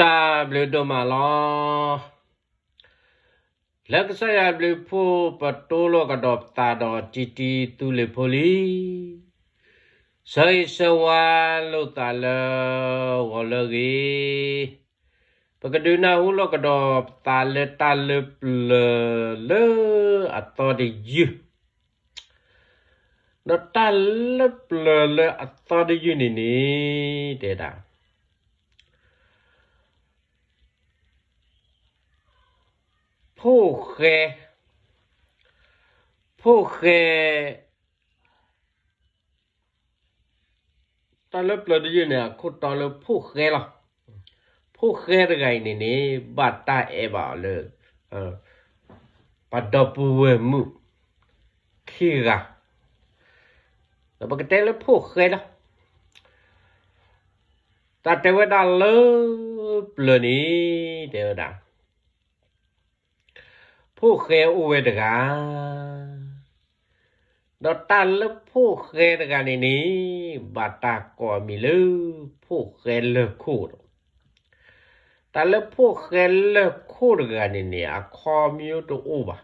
တၢ်ဘျုးဒိၣ်မးလီၤ. လၢကစၢ်ယွၤဘျုးဖှိၣ် ပတိလိာ်ကဒီးပသးဒီးတံတံသူလ့ၤဖိလံ. ဆၢဂ့ၤဆၢဝါလိာ်သးလၢဂီၤလၢအဂ့ၤ, ပကဒုးနၢ်ဟူလိာ်ကဒီးပသးလၢတၢ်လၢပျၢၤလၢအသီတယုၢ်, ဒီးတၢ်လၢပျၢၤလၢအသီတယုၢ်န့ၣ်န့ၣ် တဲဒၣ် ဖိၣ်ဃဲ, ဖိၣ်ဃဲ, တၢ်လၢပျၢၤတယုၢ်န့ၣ် အခိၣ်တီလၢဖိၣ်ဃဲလီၤ. ဖိၣ်ဃဲတဂၤအံၤန့ၣ်န့ၣ် ဘၣ်တၢ်အဲၣ်ဘၣ်အီၤလၢ ပှၤဒီပုၢ်ဝဲၢ်မုၣ်ခံဂၤ, ဒီးပကတဲလၢဖိၣ်ဃဲလီၤ. တၢ်တဲဝဲဒၣ်လၢပျၢၤန့ၣ် တဲဝဲဒၣ် ဖိၣ်ဃဲအိၣ်ဝဲတဂၤ, ဒီးတၢ်လၢဖိၣ်ဃဲတဂၤန့ၣ်န့ၣ် ဘၣ်တၢ်ကိးအမံၤလၢ ဖိၣ်ဃဲလၢၢ်ခိၣ်ဒီး, တၢ်လၢဖိၣ်ဃဲလၢၢ်ခိၣ်တဂၤန့ၣ်န့ၣ် အခီပညီတအိၣ်ဘၣ်.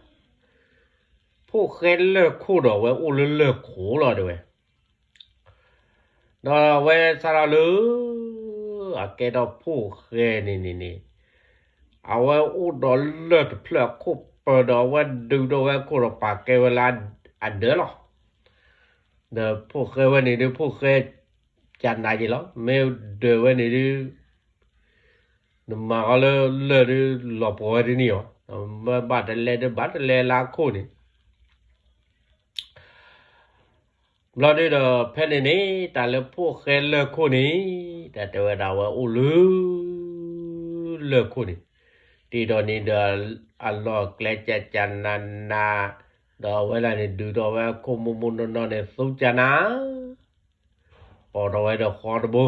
ဖိၣ်ဃဲလၢၢ်ခိၣ်ဒီးအဝဲအိၣ်လၢလၢၢ်ခိၣ်လီၤတဲဝဲ ဒီးအဝဲစးထီၣ်လၢ အကဲထီၣ်ဖိၣ်ဃဲန့ၣ်န့ၣ်န့ၣ်, အဝဲအိၣ်ဒီးလၢၢ်တဖျၢၣ်အခိၣ်ပၢၤဒီး အဝဲဒုးဒီးဝဲအခိၣ်ဒီးပာ်ကဲဝဲလၢအဒၢးလီၤ. ဒီးဖိၣ်ဃဲဝဲန့ၣ်ဒုး ဖိၣ်ဃဲကနးယံၤလီၤ, မ့ၢ်ဒၢးဝဲန့ၣ်ဒုး နမၤဃီလၢလၢၢ်ဒုး လီၤပှီၢ်ဝဲတန့ၢ်အီၤ, ဘၣ်တလဲဒုးဘၣ်တလဲလၢအခိၣ်န့ၣ် ဘျီဒုးဒီးဖဲန့ၣ်န့ၣ် တၢ်လၢဖိၣ်ဃဲလၢၢ်ခိၣ်န့ၣ် တၢ်တဲဝဲဒၣ်ဝဲအိၣ်လၢ လၢၢ်ခိၣ်န့ၣ်, တ့ဒီးန့ၣ်ဒီး အလီၢ်ကျဲကကနးနး, ဒီးအဝဲဒၣ်န့ၣ် ဒုးဒီးဝဲအခိၣ်မိၢ်မိၢ်နီၢ်နီၢ်န့ၣ် သူကနး ပိာ်ထီၣ်ဝဲဒီးဃီတဘိ,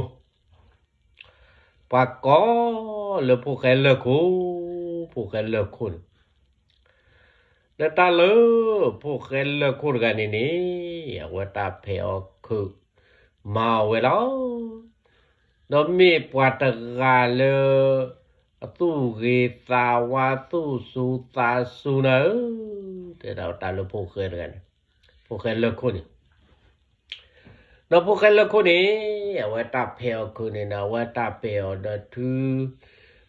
ပှၤကိးလၢဖိၣ်ဃဲလၢၢ်ခိၣ်, ဖိၣ်ဃဲလၢၢ်ခိၣ်န့ၣ်, လၢတၢ်လၢ ဖိၣ်ဃဲလၢၢ်ခိၣ်တဂၤန့ၣ်န့ၣ် အဝဲတၢ်ဖဲးအီၣ်ခုး မၤအီၣ်ဝဲလီၤ. ဒီးမ့ၢ်ပှၤတဂၤလၢ အသူၣ်ဂ့ၤသးဝါ သူၣ်စူၤသးစူၤနၤဧၢ, တဲဒၣ်တၢ်လၢဖိၣ်ဃဲတဂၤန့ၣ်, ဖိၣ်ဃဲလၢၢ်ခိၣ်န့ၣ် ဒီးဖိၣ်ဃဲလၢၢ်ခိၣ်န့ၣ် အဝဲတၢ်ဖဲးအီၣ်ခုးန့ၣ်ဒီး အဝဲတၢ်ပဲာ်အီၤဒီးထု,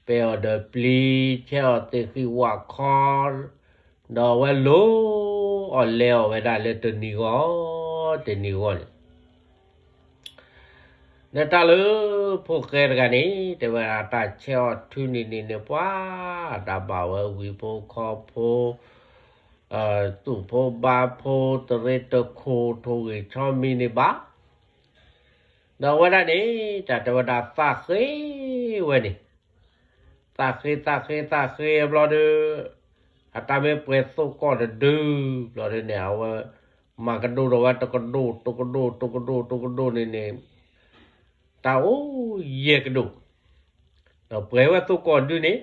ပဲာ်အီၤဒီးပျံၤ, ဆဲးအီၣ်သ့ၣ်ဃံဝၣ်ခီ, ဒီးအဝဲလိၤအီၣ်လဲအီၣ်ဝဲဒၣ်လၢတနံၤဂီၢ်, တနံၤဂီၢ်န့ၣ် ဒီးတၢ်လၢ ဖိၣ်ဃဲတဂၤန့ၣ် တဲဝဲဒၣ်တၢ်ဆဲးအီၣ်ထုန့ၣ်န့ၣ်န့ၣ် ပှၤတၢ်ဘၣ်ဝဲဝံၤဖိခီဖိ, သူၣ်ဖိဘါဖိ တရ့တခိၣ် ထိၣ်ဂ့ၤဆီမံၤန့ၣ်ဘၣ်, ဒီးအဝဲဒၣ်န့ၣ် တၢ်တဲဝဲဒၣ်သးဃ့ဝဲန့ၣ်, သးဃ့ သးဃ့ သးဃ့ဘျီဒီး အတၢ်မ့ၢ်ပှဲၤသိၣ်ကီၢ်တဒု ဘျီဒီးန့ၣ် အဝဲမၤကဒိၣ်ဒီးဝဲတကဒိၣ် တကဒိၣ် တကဒိၣ် တကဒိၣ်န့ၣ်န့ၣ် တၢ်အိၣ်ယဲၢ်ကဒိၣ်, ဒီးပှဲၤဝဲသိၣ်ကီၢ်ဒုန့ၣ်,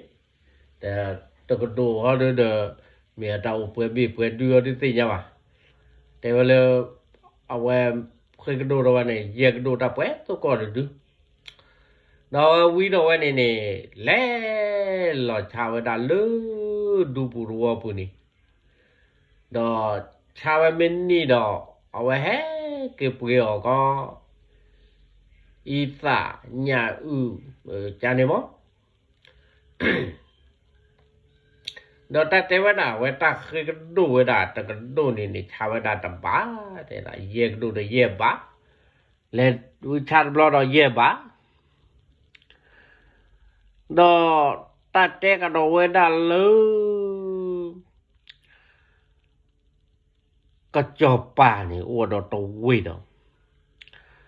တကဒိၣ်ဟီဒုဒီး မ့ၢ်အတၢ်အိၣ်ပှဲၤဘ့ၣ်ပှဲၤဒုအီၤဒုသ့ၣ်ညါဘၣ်, တဲဝဲလၢ အဝဲဃ့ကဒိၣ်ဒီးဝဲန့ၣ် ယဲၢ်ကဒိၣ်တၢ်ပှဲၤသိၣ်ကီၢ်တဒု ဒီးအဝဲဝံၤဒီးဝဲန့ၣ်န့ၣ် လဲၤလီၤဆါဝဲဒၣ်လၢ ဒူပူၤတဝီပူၤန့ၣ်, ဒီးဆါဝဲမ့ၢ်နံၣ်ဒီး အဝဲဟဲက့ၤပှ့ၤအီၣ်ကီး အံသၣ်ညၣ်အုၣ် ကန့ၣ်မး, ဒီးတၢ်တဲဝဲဒၣ် အဝဲတၢ်ဃ့ကဒိၣ်ဝဲဒၣ်တကဒိၣ်န့ၣ်န့ၣ် ဆါဝဲဒၣ်တဘး, တဲဒၣ်ယဲၢ်ကဒိၣ်ဒီးယဲၢ်ဘး, လဲၤဝံဆါတဘျီဒီးယဲၢ်ဘး, ဒီးတၢ်တဲကဒီးဝဲဒၣ်လၢ ကစီၤပၤန့ၣ် အိၣ်ဒီးတဝ့ၢ်ဒီး,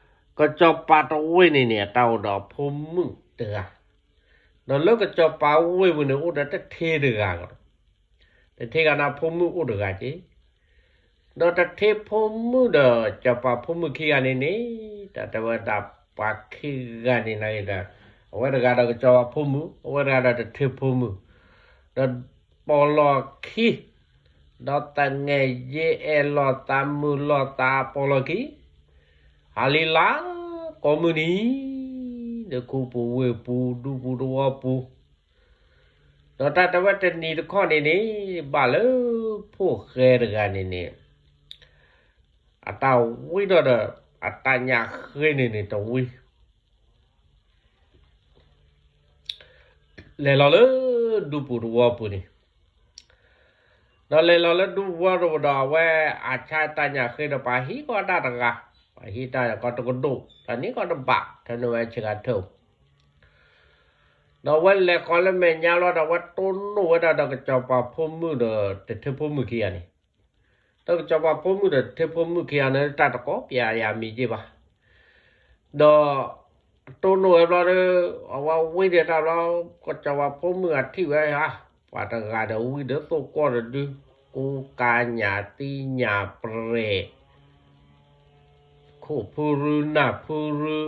ကစီၤပၤတဝ့ၢ်န့ၣ်န့ၣ် အတၢ်အိၣ်ဒီးအဖိမုၣ်တဂၤ, ဒီးလၢကစီၤပၤဝ့ၢ်ပူၤန့ၣ် အိၣ်ဒီးတထ့တဂၤကဒီး, တထ့ဂၤန့ၣ် အဖိမုၣ်အိၣ်တဂၤက့, ဒီးတထ့ဖိမုၣ်ဒီး စီၤပၤဖိမုၣ်ခံဂၤန့ၣ်န့ၣ် တၢ်တဲဝဲဒၣ်ပှၤခံဂၤန့ၣ်န့ၣ်ဒီး အဝဲတဂၤဒီးကစီၤပၤဖိမုၣ် အဝဲတဂၤဒီးတထ့ဖိမုၣ်, ဒီးပီၣ်လီၢ်ခံ ဒီးသးငဲၢ်ယဲအဲၣ်လီၤသးမုာ်လီၤသးပီၣ်လီၢ်ခံ, ဟးလံလါကိးမုၢ်နံၤ လၢခူပူၤဝ့ၢ်ပူၤ ဒူပူၤသဝီပူၤ, ဒီးတၢ်တဲဝဲတနံၤတခီန့ၣ်န့ၣ် ဘၣ်လၢဖိၣ်ဃဲတဂၤန့ၣ်န့ၣ် အတၢ်ဝံထီၣ်ဒီး အတၢ်ညၣ်ဃ့န့ၣ်န့ၣ်တဝံ လဲၤလီၤလၢဒူပူၤတဝီပူၤန့ၣ်, ဒီးလဲၤလီၤလၢဒူပူၤတဝီပူၤဒီး အဝဲအဆါတၢ်ညၣ်ဃ့ဒီး ပှၤဟံးကီးတၢ်တဂၤ, ပှၤဟံးတၢ်ကီတကဒိၣ် တၢ်န့ၣ်ကီတဘး ထၢနုာ်ဝဲဆ့ကၤထၢၣ်, ဒီးအဝဲလဲၤဃီၤလၢမဲာ်ညါလီၤဒီး အဝဲတိၢ်နီၣ်ဝဲဒၣ်ဒီးကစီၤပၤဖိမုၣ်ဒီးတထ့ဖိမုၣ်ခံဂၤန့ၣ်, ဒီးကစီၤပၤဖိမုၣ်ဒီးတထ့ဖိမုၣ်ခံဂၤန့ၣ် တၢ်တကိးပျးယၤမံၤက့ဘၣ် ဒီးတိၢ်နီၣ်ဝဲဘျီဒီး အဝဲဝံဒၣ်တၢ်ဘျီ, ကစီၤပၤဖိမုၣ်အထံၣ်ဝဲဧါ, ပှၤတဂၤဒီးဝံဒီးသိၣ်ကွီၢ်တဒု, ကူကၤညၣ်သံညၣ်ပြဲၤ, ခိၣ်ဖုရူနၢ်ဖုရူ,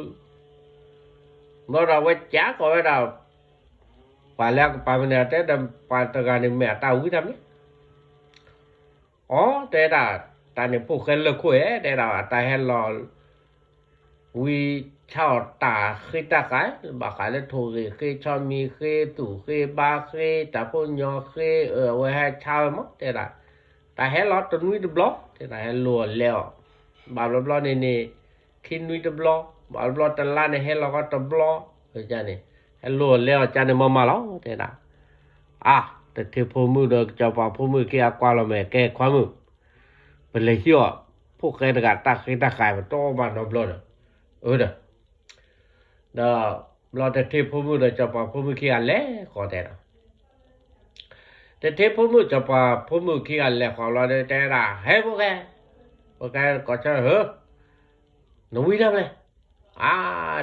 ဘျီဒီးအဝဲကးကီးဝဲဒၣ်, ပှၤလၢအကပၤမနုၤတဲဒီး ပှၤတဂၤန့ၣ်မ့ၢ်အတၢ်ဝံတၢ်မ့ၢ် အီ တဲဒၣ်, တၢ်န့ၣ်ဖိၣ်ဃဲလၢၢ်ခိၣ်ဧါ တဲဒၣ် အတၢ်ဟဲလီၤ ဝံဆၣ်အီၣ်တၢ်ဃ့တၢ်ဃါ, ဘၣ်ဃးလၢထိၣ်ဂ့ၤဃ့ ဆီမံၤဃ့ သူၣ်ဃ့ ဘါဃ့ တၢ်ဖိညီဃ့, အဝဲဟဲဆါဝဲမး တဲဒၣ်, တၢ်ဟဲလီၤတနွံတဘျီ တဲဒၣ် ဟဲလိၢ်အီၣ်လဲအီၣ်, ဘၣ်ဘျီဘျီန့ၣ်န့ၣ် ခံနွံတဘျီ, ဘၣ်ဘျီတလါန့ၣ်ဟဲလီၤကီတဘျီ, န့ၣ် ဟဲလိၢ်အီၣ်လဲအီၣ်ကန့ၣ်မးမးလီၤ တဲဒၣ် အါ, တထ့ဖိမုၣ်ဒီးကစီၤပၤဖိမုၣ်ခံဂၤကွၢ်လီၤမဲာ် ကဲခွါမုၣ်, ပလဲၤဟံးအီၣ်, ဖိၣ်ဃဲတဂၤတၢ်ဃ့တၢ်ဃါ ပတီၢ်ဘၣ်နီတဘျီဒီး, အၢဒီး, ဒီးဘျီတထ့ဖိမုၣ်ဒီးစီၤပၤဖိမုၣ်ခံဂၤလဲၤဃီၤတဲဒၣ်, တထ့ဖိမုၣ်စီၤပၤဖိမုၣ်ခံဂၤလဲၤဃီၤလီၤဒီး တဲဒၣ် ဟဲဖိၣ်ဃဲ, ဖိၣ်ဃဲကိးဆၢ ဟၢ နဝံတၢ်မနုၤလဲၣ်, အါ,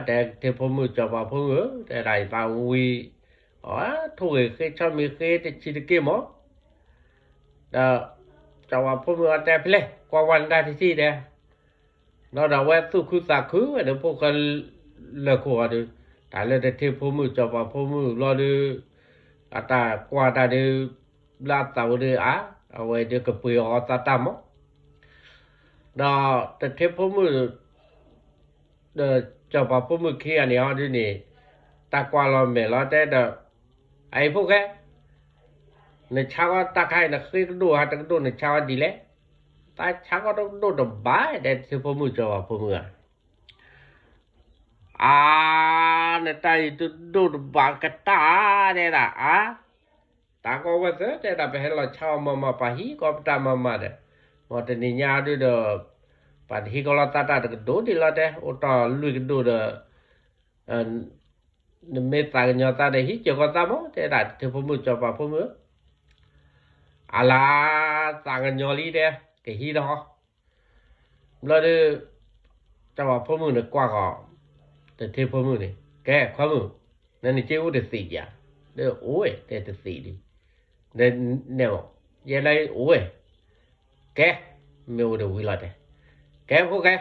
တထ့ဖိမုၣ်စီၤပၤဖိမုၣ်ဧၢ, တဲဒၣ် ယသးဝံ, အထိၣ်ဂ့ၤဃ့ ဆီမံၤဃ့ တဆံးတက့ၢ်မး, ဒီးစီၤပၤဖိမုၣ်အီၤတဲ ဖဲလဲၣ် ကွၢ်ဝဲနတၢ်တထံၣ်တဲ, ဘျီဒီးအဝဲသူၣ်ခုသးခုဝဲဒီး ဖိၣ်ဃဲလၢၢ်ခိၣ်အီၤဒီး, တၢ်လၢတထ့ဖိမုၣ်စီၤပၤဖိမုၣ်ဘျီဒီး, အတၢ်ကွၢ်တၢ်ဒီး, ဘျါသးဝဲဒီးအါ, အဝဲဒီးကပှ့ၤအီၤသးတၢ်မး, ဒီးတထ့ဖိမုၣ် ဒီးစီၤပၤဖိမုၣ်ခံဂၤန့ၣ်အီၤဒ်န့ၣ်, တၢ်ကွၢ်လီၤမဲာ်လီၤတဲဒီး, အအံၤဖိၣ်ဃဲ, နဆါကီတၢ်ခါအံၤ နဃ့ကဒိၣ်ဟးတကဒိၣ် နဆါကီဒ်လဲၣ်, တၢ်ဆါကီတကဒိၣ်တဘး တဲတထ့ဖိမုၣ်စီၤပၤဖိမုၣ်ဧါ အါ, နတၢ်အံၤတဒိၣ်တဘးကတၢၢ် တဲဒၣ်အါ, တၢ်ကီဝဲသၢ တဲဒၣ် ပဟဲလီၤဆါအီၤမးမး ပှၤဟံးကီပတၢ်မးမးဒီး, မ်တနံၤညါဒုဒီး, ပှၤတဟံးကီလီၤသးတၢ်တကဒိၣ်ဒ်လီၤတဲ အိၣ်တီၢ်လွံၢ်ကဒိၣ်ဒီး, နမ့ၢ်သးကညီၤသးဒီး ဟံးကၢၤကီသးမး တဲဒၣ် တထ့ဖိမုၣ်စီၤပၤဖိမုၣ်ဧၢ, အလါ, သးကညီၤလံတဲ, ကဟံးဒီး ဘျီဒီး, စီၤပၤဖိမုၣ်န့ၣ်ကွၢ်ဃီၤ, တထ့ဖိမုၣ်န့ၣ် ကဲခွါမုၣ်, နနက့အိၣ်တသံးဧါ, ဒီးအိၣ်ဝဲတဲတသံးဒံး, ဒီး, နဲၣ်မး, ယဲလၢအိၣ်ဝဲ, ကဲ, မ့ၢ်အိၣ်ဒီးဝံၤလီၤတဲ, ကဲဖိၣ်ဃဲ,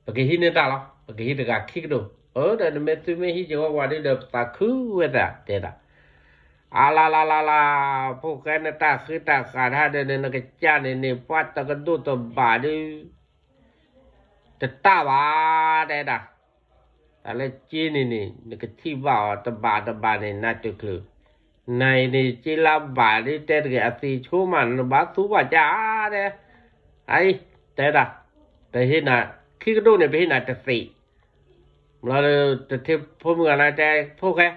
ပကဟံးန့ၢ်တၢ်လီၤ ပကဟံးတဂၤခံကဒိၣ် အၢ ဒီးနမ့ၢ်သုမ့ၢ်ဟံးကၢၤဝဲဝးဒုဒီး ပသးခုဝဲသးတဲဒၣ် အလါလါလါလါ, ဖိၣ်ဃဲနတၢ်ဃ့တၢ်ဃါတၢ်ဒီး နကစၢ်န့ၣ်န့ၣ် ပှၤတကဒိၣ်တဘးဒု, တတၢ်ဘၣ်, တဲဒၣ်, တၢ်လၢက့န့ၣ်န့ၣ် နကထံၣ်ဘၣ်အီၤတဘးတဘးန့ၣ် နၤတချုး, နၤအံၤန့ၣ် က့လါဘၣ်ဒု တဲတဂ့ၤ အသံးဆိမး နဘၣ်သူဘၣ်ကါဧါ, တဲ, အအံၤ, တဲဒၣ်, ပဟ့ၣ်နၤ, ခံကဒိၣ်န့ၣ် ပဟ့ၣ်နၤတသံး ဘျီဒီးတထ့ဖိမုၣ်ဂၤန့ၣ်တဲ ဖိၣ်ဃဲ,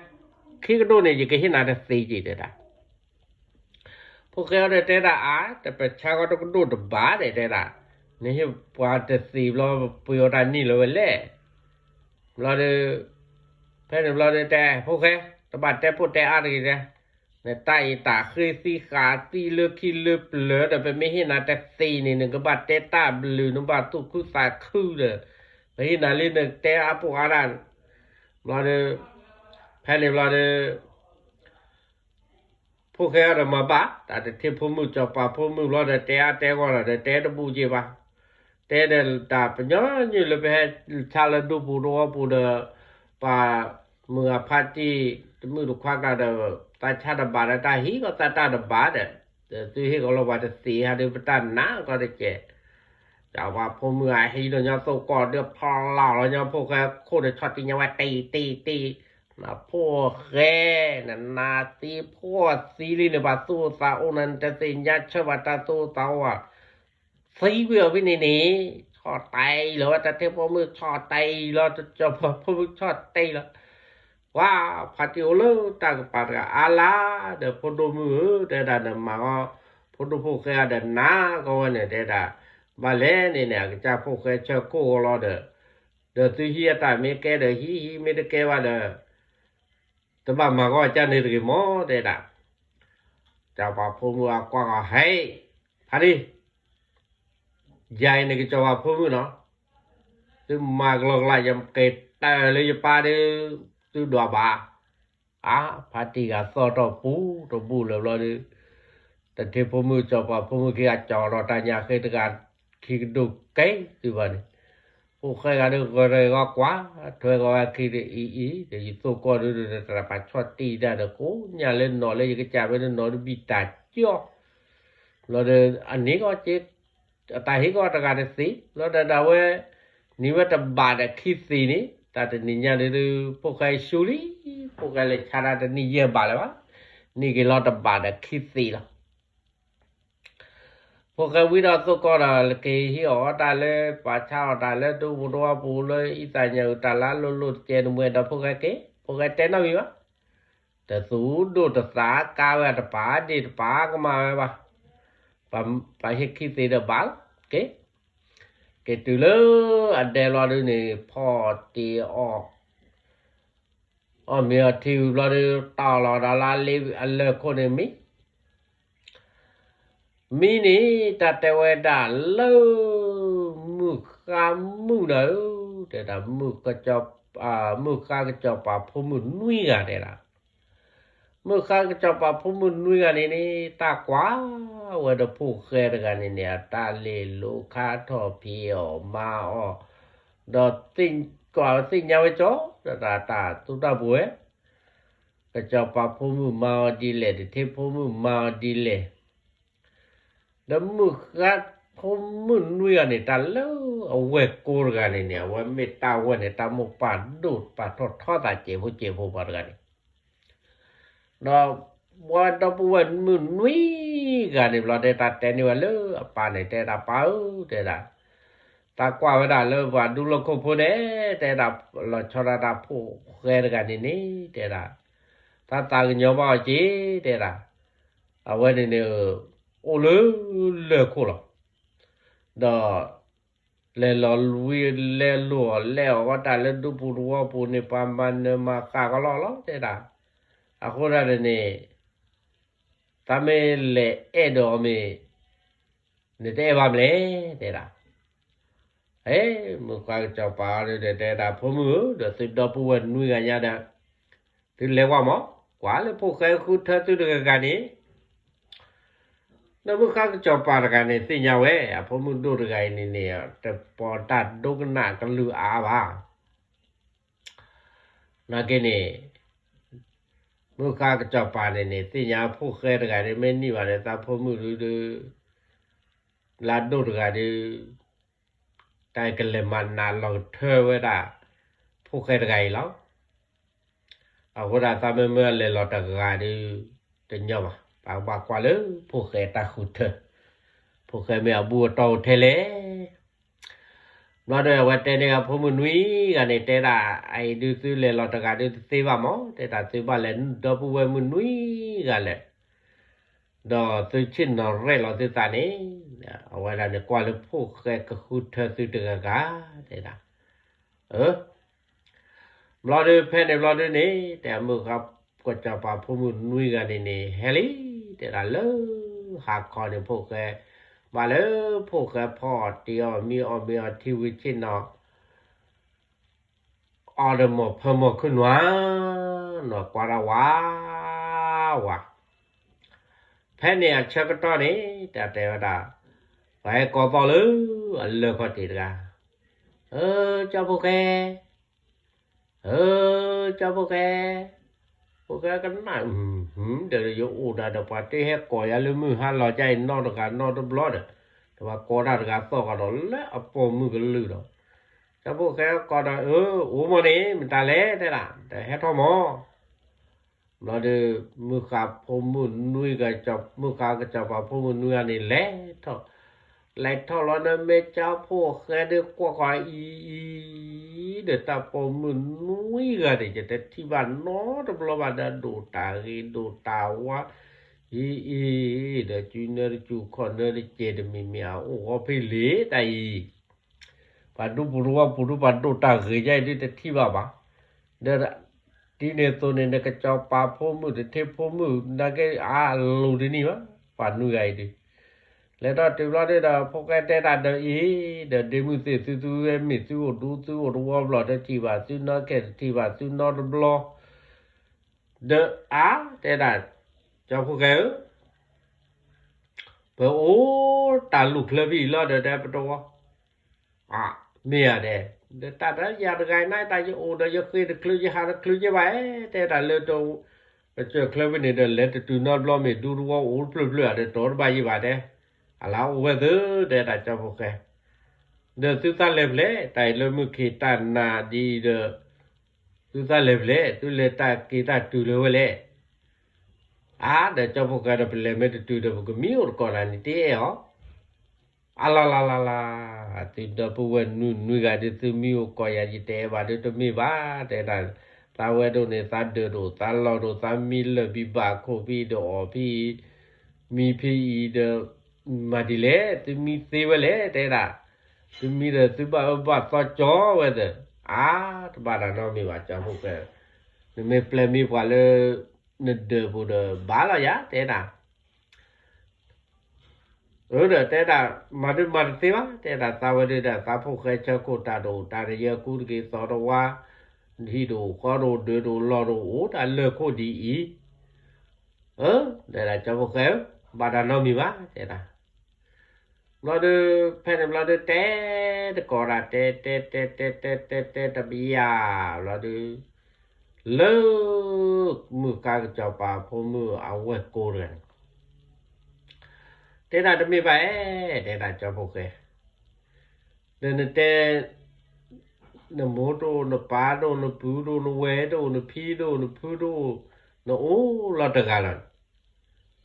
ခံကဒိၣ်န့ၣ် ယကဟ့ၣ်နၤတသံးက့ၤတဲဒၣ်, ဖိၣ်ဃဲအီၤဒီးတဲဒၣ်အါ, တပဆါကီတကဒိၣ်တဘးဒီးတဲဒၣ်, နဟ့ၣ်ပှၤတသံးဘျီ ပှ့ၤအီၤတၢ်နံၣ်လၢၤဝဲလဲၣ်, ဘျီဒီး, ဖဲန့ၣ်ဘျီဒီးတဲ ဖိၣ်ဃဲ, တဘၣ်တဲဖိၣ်တဲအါတဂ့ၤတဲ, နတၢ်အံၤတၢ်ဃ့သံဃာ်သံလၢခံလၢပျၢၤဒီး ပမ့ၢ်ဟ့ၣ်နၤတသံးန့ၣ် နကဘၣ်တဲတၢ်ဘျုး နဘၣ်သူၣ်ခုသးခုဒီး, ပဟ့ၣ်နၤလံနတဲအါဖိအါဒၣ်, ဘျီဒီး, ဖဲန့ၣ်ဘျီဒီး ဖိၣ်ဃဲအီၤဒီးမၤဘၣ် တၢ်တထ့ဖိမုၣ်စီၤပၤဖိမုၣ်ဘျီဒီး တဲအါတဲဂီၢ်ဒီး တဲတဘူၣ်က့ဘၣ်, တဲဒီးတၢ်ပညီနုၢ်လၢပဟဲဆါလၢဒူပူၤတဝီပူၤဒီး, ပှၤမုၢ်ဂၤဖါတံၢ်တမုၣ်တခွါကျါဒီး, သးဆါတဘးဒီးတၢ်ဟံးကီသးတၢ်တဘးဒီး, ဒီးသုဟ့ၣ်ကီၤလီၤပှၤတသံးဟးဒီးပတၢ်နးကီတကဲး, တ စီၤပၤဖိမုၣ်အဟံးဒီးညီသိၣ်ကီၢ်ဒီးဖီလာ်လီၤညီဖိၣ်ဃဲခိၣ်ဒီးဆီၣ်တံၢ်ညါဝဲတ့ၢ်တ့ၢ်တ့ၢ်, နဖိၣ်ဃဲ, နနါသံဖိၣ်သံလံန့ၣ် ပှၤသူၣ်အိၣ်သးအိၣ်နၤ နတသ့ၣ်ညါဆၢဘၣ်တၢ်သူၣ်အိၣ်သးအိၣ်ဘၣ်, သံကွံာ်အီၤဖဲန့ၣ်န့ၣ်, ဆီၣ်တံၢ်လီၤဝဲတၢ်ထံဖိမုၣ်ဆီၣ်တံၢ်လီၤ စီၤပၤဖိမုၣ်ဆီၣ်တံၢ်လီၤ ပှၤဖါတံၢ်အိၣ်လၢတၢ်ကပၤတဂၤအါလါ, ဒီးဖိဒိၣ်မုၣ်ဧၢ တဲဒၣ် နမၤအီၤ ဖိဒိၣ်ဖိၣ်ဃဲအီၤဒီးနၤကီဝဲန့ၣ် တဲဒၣ်, ဘၣ်လဲၣ်န့ၣ်န့ၣ် အကစၢ်ဖိၣ်ဃဲဆၢခိၣ်ဂီၤလီၤဒီး, ဒီးသုဟံးအတၢ်မ့ၢ်ကဲဒီးဟံး ဟံးမ့ၢ်တကဲဘၣ်ဒီး တဘၣ်မၤဂီၢ်ကၢန့ၣ်တဂ့ၤမး တဲဒၣ်. စီၤပၤဖိမုၣ်အကွၢ်ဂီၤ ဟဲ, ဖါတံၢ် ယၤအံၤန့ၣ်ကစီၤပၤဖိမုၣ်နီၤ, သုမၤကလီကလီ ယက့ၤတၢၢ်လၢယပၢ်ဒီး, သုဒွးဘၣ်, အါ, ဖါတံၢ်ဂၤသီၣ်ထီၣ်ပူၤတဘူၣ်လၢၤဘျီဒီး, တထံဖိမုၣ်စီၤပၤဖိမုၣ်ခံဂၤကၠီၤဒီးတၢ်ညၣ်ဃ့တဂၤ, ခံကဒိၣ်ကဲသုဘၣ်န့ၣ်, ဖိၣ်ဃဲဂၤဒီးဂီၤဂီၤကွၢ်, ထွဲဂီၤဝဲခံဒီးအံၤအံၤ ဒီးယသိၣ်ကီၢ်ဒုးဒီးတၢ်ပာ်ဆီၣ်တံၢ်တၢ်ဒီးကိးညၣ်လၢနီၤလၢယကစၢ် ဖဲန့ၣ်နီၤတဘံၣ်တၢ်ကၠီၣ် လီၤဒီး အန့ၣ်ကီးက့, အတၢ်ဟ့ၣ်ကီးတဂၤတသ့, လီၤဒီးဒၣ်ဝဲ, န့ၢ်ဝဲတဘးဒီးခံသ့န့ၣ် တၢ်တနံၤညါဒုး ဖိၣ်ဃဲဆူလံ, ဖိၣ်ဃဲလဲၤဆါတၢ်တနံၤယဲၢ်ဘးလၢၤဘၣ်, န့ၢ်က့ၤလီၤတဘးဒီးခံသ့လီၤ. ဖိၣ်ဃဲဝံဒီးသိၣ်ကီၢ်ဒီး က့ၤဟ့ၣ်အီၣ်တၢ်လၢ ပာ်ဆါအီၣ်တၢ်လၢဒူပူၤတဝီပူၤလၢအံသၣ်ညါအုၣ်တၢ်လၢလိၣ်လိၣ်တကဲနမှဲဒီးဖိၣ်ဃဲက့ၤ, ဖိၣ်ဃဲတဲနီတမံၤဘၣ် တသူၣ်ဒိၣ်တသးကါဝဲတပၤဒ့ၣ်တပၤကမၣ်ဝဲဘၣ်, ပှၤဟ့ၣ်ခံသ့ဒီးဘၣ်လီၤ, က့ၤ, က့ၤတုၤလၢအဒဲလီၤဒုးန့ၣ် ဖီၣ်တ့ၢ်အီၣ်, အီၣ်မ့ၤအီထံဝံၤဘျီဒုး တီၢ်လီၤဒီးလၢအလၢၢ်ခိၣ်န့ၣ်မံ မံန့ၣ် တၢ်တဲဝဲဒၣ်လၢ မုၢ်ဃါမုၣ်နၤဧၢ, တဲဒၣ်, မုၢ်ဃါကစီၤပၤဖိမုၣ်နွံဂၤတဲဒၣ်, မုၢ်ဃါကစီၤပၤဖိမုၣ်နွံဂၤန့ၣ်န့ၣ် တၢ်ကွၢ်ဝဲဒီးဖိၣ်ဃဲတဂၤန့ၣ်န့ၣ် အတၢ်လဲၤလိၤခါထီၣ်ဖံးအီၣ်မၤအီၣ်, ဒီးကွၢ်သ့ၣ်ညါဝဲကၠီ, တၢ်တၢ်သူတၢ်ပူၤဝဲ ကစီၤပၤဖိမုၣ်မၤအီၤဒ်လဲၣ်, တထံဖိမုၣ်မၤအီၤဒ်လဲၣ်, ဒီးမုၢ်ဃါဖိမုၣ်နွံဂၤန့ၣ် တၢ်လၢအဝဲၢ်ကိတဂၤန့ၣ်န့ၣ် အဝဲမ့ၢ်တၢ်ဝဲၢ်န့ၣ် တၢ်မိၢ်ပၢ်ဒိၣ်ပာ်ထီၣ်ထီသးစဲးဖိစဲးဖိပှၤတဂၤန့ၣ် ဒီးပှၤဒီပုၢ်ဝဲၢ်မုၣ်နွံဂၤန့ၣ်ဘျီ တဲတၢ်တဲန့ၢ်ဝဲလၢအပၢ်န့ၣ် တဲဒၣ်ပၢ်ဧၢ တဲဒၣ်, သးကွၢ်ဝဲဒၣ်လၢပှၤဒူလီၢ်ခိၣ်ဖိန့ၣ် တဲဒၣ် လီၤဆီဒၣ်တၢ်ဖိၣ်ဃဲတဂၤန့ၣ်န့ၣ် တဲဒၣ်, သးသးကညီၤဘၣ်အီၤက့ၤ တဲဒၣ်, အဝဲန့ၣ်န့ၣ် အိၣ်လၢလၢၢ်ခိၣ်လီၤ. ဒီး လဲၤလီၤဝံၤလဲၤလိာ်အီၤလဲၤအီၣ်ဝဲတၢ်လၢဒူပူၤသဝီပူၤန့ၣ် ပှၤမၤနၢၤမၤဃၣ်ကလီလီၤ တဲဒၣ်. အဃိဒၣ်န့ၣ်န့ၣ် သးမ့ၢ်လဲၤအဲၣ်ဒိးအီၤမ့ၢ် နတအဲၣ်ဘၣ်မလဲၣ် တဲဒၣ်. အဲ မုၢ်ဃါကစီၤပၤဒီးတဲဒၣ် ဖိမုၣ်ဧၢ ဒီးသုဒီပုၢ်ဝဲၢ်နွံဂၤညါဒီး သုလဲၤကွၢ်မး ကွၢ်လၢဖိၣ်ဃဲဃုထၢသုတဂၤဂၤန့ၣ် ဒီးမုၢ်ဃါကစီၤပၤတဂၤန့ၣ် သ့ၣ်ညါဝဲ အဖိမုၣ်ဒိၣ်တဂၤအံၤန့ၣ်န့ၣ် တပီၤတၢ်ဒိကနၣ်ကလုၢ်အါဘၣ်. နာ်က့န့ၣ် မုၢ်ဃါကစီၤပၤန့ၣ်န့ၣ် သ့ၣ်ညါဖိၣ်ဃဲတဂၤဒီး မ့ၢ်န့ၢ်ဘၣ်ဒီး သးဖိမုၣ်ဒုးဒုး လၢအဒိၣ်တဂၤဒီး တၢ်ကလဲၤမၤနးလီၤကထၢဝဲဒၣ် ဖိၣ်ဃဲတဂၤအံၤလီၤ. အဃိဒၣ်သးမ့မ့ၢ်လဲၤလီၤတဂၤဒီး တညီဘၣ် ပှၤကဘၣ်ကွၢ်လၢဖိၣ်ဃဲတၢ်ဃုထၢ ဖိၣ်ဃဲမ့ၢ်အဘူၣ်အတီၢ်အိၣ်ထဲလဲၣ်. ဘျီဒီးအဝဲတဲန့ၢ်အဖိမုၣ်နွံဂၤန့ၣ် တဲဒၣ် အအံၤဒုးသုလဲၤလီၤတဂၤဒုးတသ့ဘၣ်မး တဲဒၣ်သုဘၣ်လဲၤဒီပုၢ်ဝဲၢ်မုၣ်နွံဂၤလဲၣ် ဒီးသုဆ့ၣ်နီၤရဲၣ်လီၤသုသးန့ၣ် အဝဲဒၣ်န့ၣ်ကွၢ်လၢဖိၣ်ဃဲကဃုထၢသုတဂၤဂၤ တဲဒၣ် အၢ ဘျီဒုးဖဲန့ၣ်ဘျီဒုးန့ၣ် တဲမုၢ်ဃါကစီၤပၤဖိမုၣ်နွံဂၤန့ၣ်န့ၣ် ဟဲလံ တဲဒၣ်လၢ ဟါခီန့ၣ်ဖိၣ်ဃဲ ဘၣ်လၢဖိၣ်ဃဲဖီအီၣ်တ့ၢ်အီၣ်မံအီၣ်မ့ၤအီထံဝံၤဆ့ၣ်နီၤ အီၣ်ဒီးမိၢ်ဖၢမိၢ်ခုၣ်နွၤ နီၢ်ကွၢ်တၢ်ဝးဝး ဖဲန့ၣ်အဆၢကတီၢ်န့ၣ် တၢ်တဲဝဲဒၣ် ပှၤဟဲကိးသီၣ်လၢအလၢၢ်ခီၣ်ထံးတဂၤ အၢ ကၠီဖိၣ်ဃဲ အၢ ကၠီဖိၣ်ဃဲ ဖိၣ်ဃဲကနၣ် ဒီးယအိၣ်ဒၣ်ဒီးပှၤတဟဲကိးယၤလၢမုၢ်ဟါလီၤကၢ်အံၤနီတဂၤနီတဘျီဒီး ပှၤကိးတၢ်တဂၤသီၣ်ဃီဒီးလၢအပိာ်မုၣ်ကလုၢ်ဒီး ကၠီဖိၣ်ဃဲကိးဒီး အၢ အိၣ်မ့ၢ်န့ၣ် မတၤလဲၣ်တဲဒၣ် ဒီးဟဲထီၣ်မး ဘျီဒီး မုၢ်ဃါဖိမုၣ်နွံဂၤ မုၢ်ဃါကစီၤပၤဖိမုၣ်နွံဂၤန့ၣ် လဲၤထီၣ် လဲၤထီၣ်လီၤန့ၣ် မ့ၢ်ကၠီဖိၣ်ဃဲဒီးကွၢ်ဃီအံၤအံၤ ဒီးတၢ်ပိာ်မုၣ်နွံဂၤန့ၣ် ယတထံၣ်ဘၣ်နီတဘျီဘၣ်ဒီး ဒိၣ်တၢ်ဂ့ၤဒိၣ်တၢ်ဝါ အံၤအံၤ ဒီးစုနၢတစူၤခီၣ်နၢတစဲးတမံၤမံၤ အအိၣ်ဂီၤဖဲလံတၢ်အံၤ ပှၤဒူပူၤတဝီပူၤဒူပှၤဒိၣ်တၢ်ဂ့ၤယဲအံၤဒုတထံၣ်ဘၣ်ဘၣ် ဒီး ဒ်န့ၣ်အသိးန့ၣ် နကစီၤပၤဖိမုၣ်တထံဖိမုၣ် နာ်က့အလိၤတနံၣ်ဘၣ် ပှၤနွံဂၤအံၤဒု လဲၤထီၣ်တုၤဘျီဒုဒီး ဖိၣ်ဃဲတဲတၢ်ဒီးအံၤ ဒီးဒ့မုၢ်သ့ၣ်သုသုဝဲမ့ၢ်သုအိၣ်ဒူ သုအိၣ်တဝီဘျီ တထံၣ်ဘၣ်သုနီတကဲ တထံၣ်ဘၣ်သုနီတဘျီ ဒီးအါ တဲဒၣ် ကၠီဖိၣ်ဃဲဧၢ ပအိၣ်တၢ်လူၢ်ချၢဖဲအံၤလီၤဒီး တဲပတဝီ အါ မ့ၢ်ဧါတဲ ဒီးတၢ်တယၤတဂၤအံၤန့ၣ် တၢ်ယအိၣ်ဒီးယဃ့တချုးယဟးတချုးယဘၣ် တဲဒၣ်လၢတ ပစၢၢ်ချၢဖဲန့ၣ်ဒီး လဲၤတတုၤနီတဘျီမ့ၢ်ဒူတဝီအိၣ်တဖျၢၣ်ဖျၢၣ်ဧါဒီး တီတဘၣ်ယဘၣ်တဲ အလၢအိၣ်ဝဲသ့ တဲဒၣ်ကၠီဖိၣ်ဃဲ ဒီးသုသးလဲၤဖဲလဲၣ် တၢ်အံၤလၢမုၢ်ခ့တၢ်နၤဒ်အံၤဒီး သုသးလဲၤဖဲလဲၣ် သုလဲၤတၢ်က့ၤတၢ်တုၤလၢဝဲလဲၣ် အါ ဒီးကၠီဖိၣ်ဃဲဒီး ပလဲၤမ့ၢ်တတုၤဒီး ပကမံအိၣ်တကိးနၤန့ၣ် တအဲၣ်အီၤ အလါလါလါလါ သုဒီပုၢ်ဝဲၢ်နွံနွံဂၤဒုး သုမံအိၣ်ကိးယၤ ယတအဲၣ်ဘၣ်ဒုးတမ့ၢ်ဘၣ် တဲဒၣ် သးဝဲဒိၣ်န့ၣ် သးဒၢးဒိၣ် သးလီၢ်ဒိၣ် သးမံလၢာ်ဘံၣ်ဘၣ်ခိၣ်ဖဲအံၤဒီးအီၤဖဲအံၤ မံဖဲအံၤဒီး မၤဒ်လဲၣ် သုမံသ့ဝဲလဲၣ် တဲဒၣ် သုမံဒီးသုဘၣ်အၢဘၣ်သီကၠီဝဲသ့ၣ် အါ တဘၣ်တၢ်နီတမံၤဘၣ် ကၠီဖိၣ်ဃဲ နမ့ၢ်ပျဲမံပှၤလၢ နဒၢးပူၤဒီး ဘၣ်လီၤယၤ တဲဒၣ် အၢ ဒီးတဲဒၣ် မၤဒုးမၤတသ့ဘၣ် တဲဒၣ် သးဝဲဒၣ်ဒီး သးဖိၣ်ဃဲဆၢခိၣ်တၢ်ဒိၣ်တၢ်တယၢၢ်ကူတက့ၤသီတဝါ ဟံၣ်ဒိၣ်ဃီဒိၣ်ဒၢးဒိၣ်လီၢ်ဒိၣ်အိၣ်တၢ်လၢၢ်ခိၣ်ဒ်အံၤ အၢ တဲဒၣ် ကၠီဖိၣ်ဃဲဧၢ ဘၣ်တၢ်နီတမံၤဘၣ် တဲဒၣ် ဘျီဒီး ဖဲန့ၣ်ဘျီဒီး တဲတကိးဒၣ် တဲတဲတဲတဲတဲတဲတဲ တဘျီယၤ ဘျီဒီး လၢ မုၢ်ဃါကစီၤပၤဖိမုၣ်အဝဲၢ်ကိတဂၤန့ၣ် တဲဒၣ်တမ့ၢ်ဘၣ်အဲၣ် တဲဒၣ်ကၠီဖိၣ်ဃဲ ဒီးနတဲ နမိၢ်တအိၣ် နပၢ်တအိၣ် နပုၢ်တအိၣ် နဝဲၢ်တအိၣ် နဖံတအိၣ် နဖုတအိၣ် နအိၣ်လီၤတဂၤလီၤန့ၣ်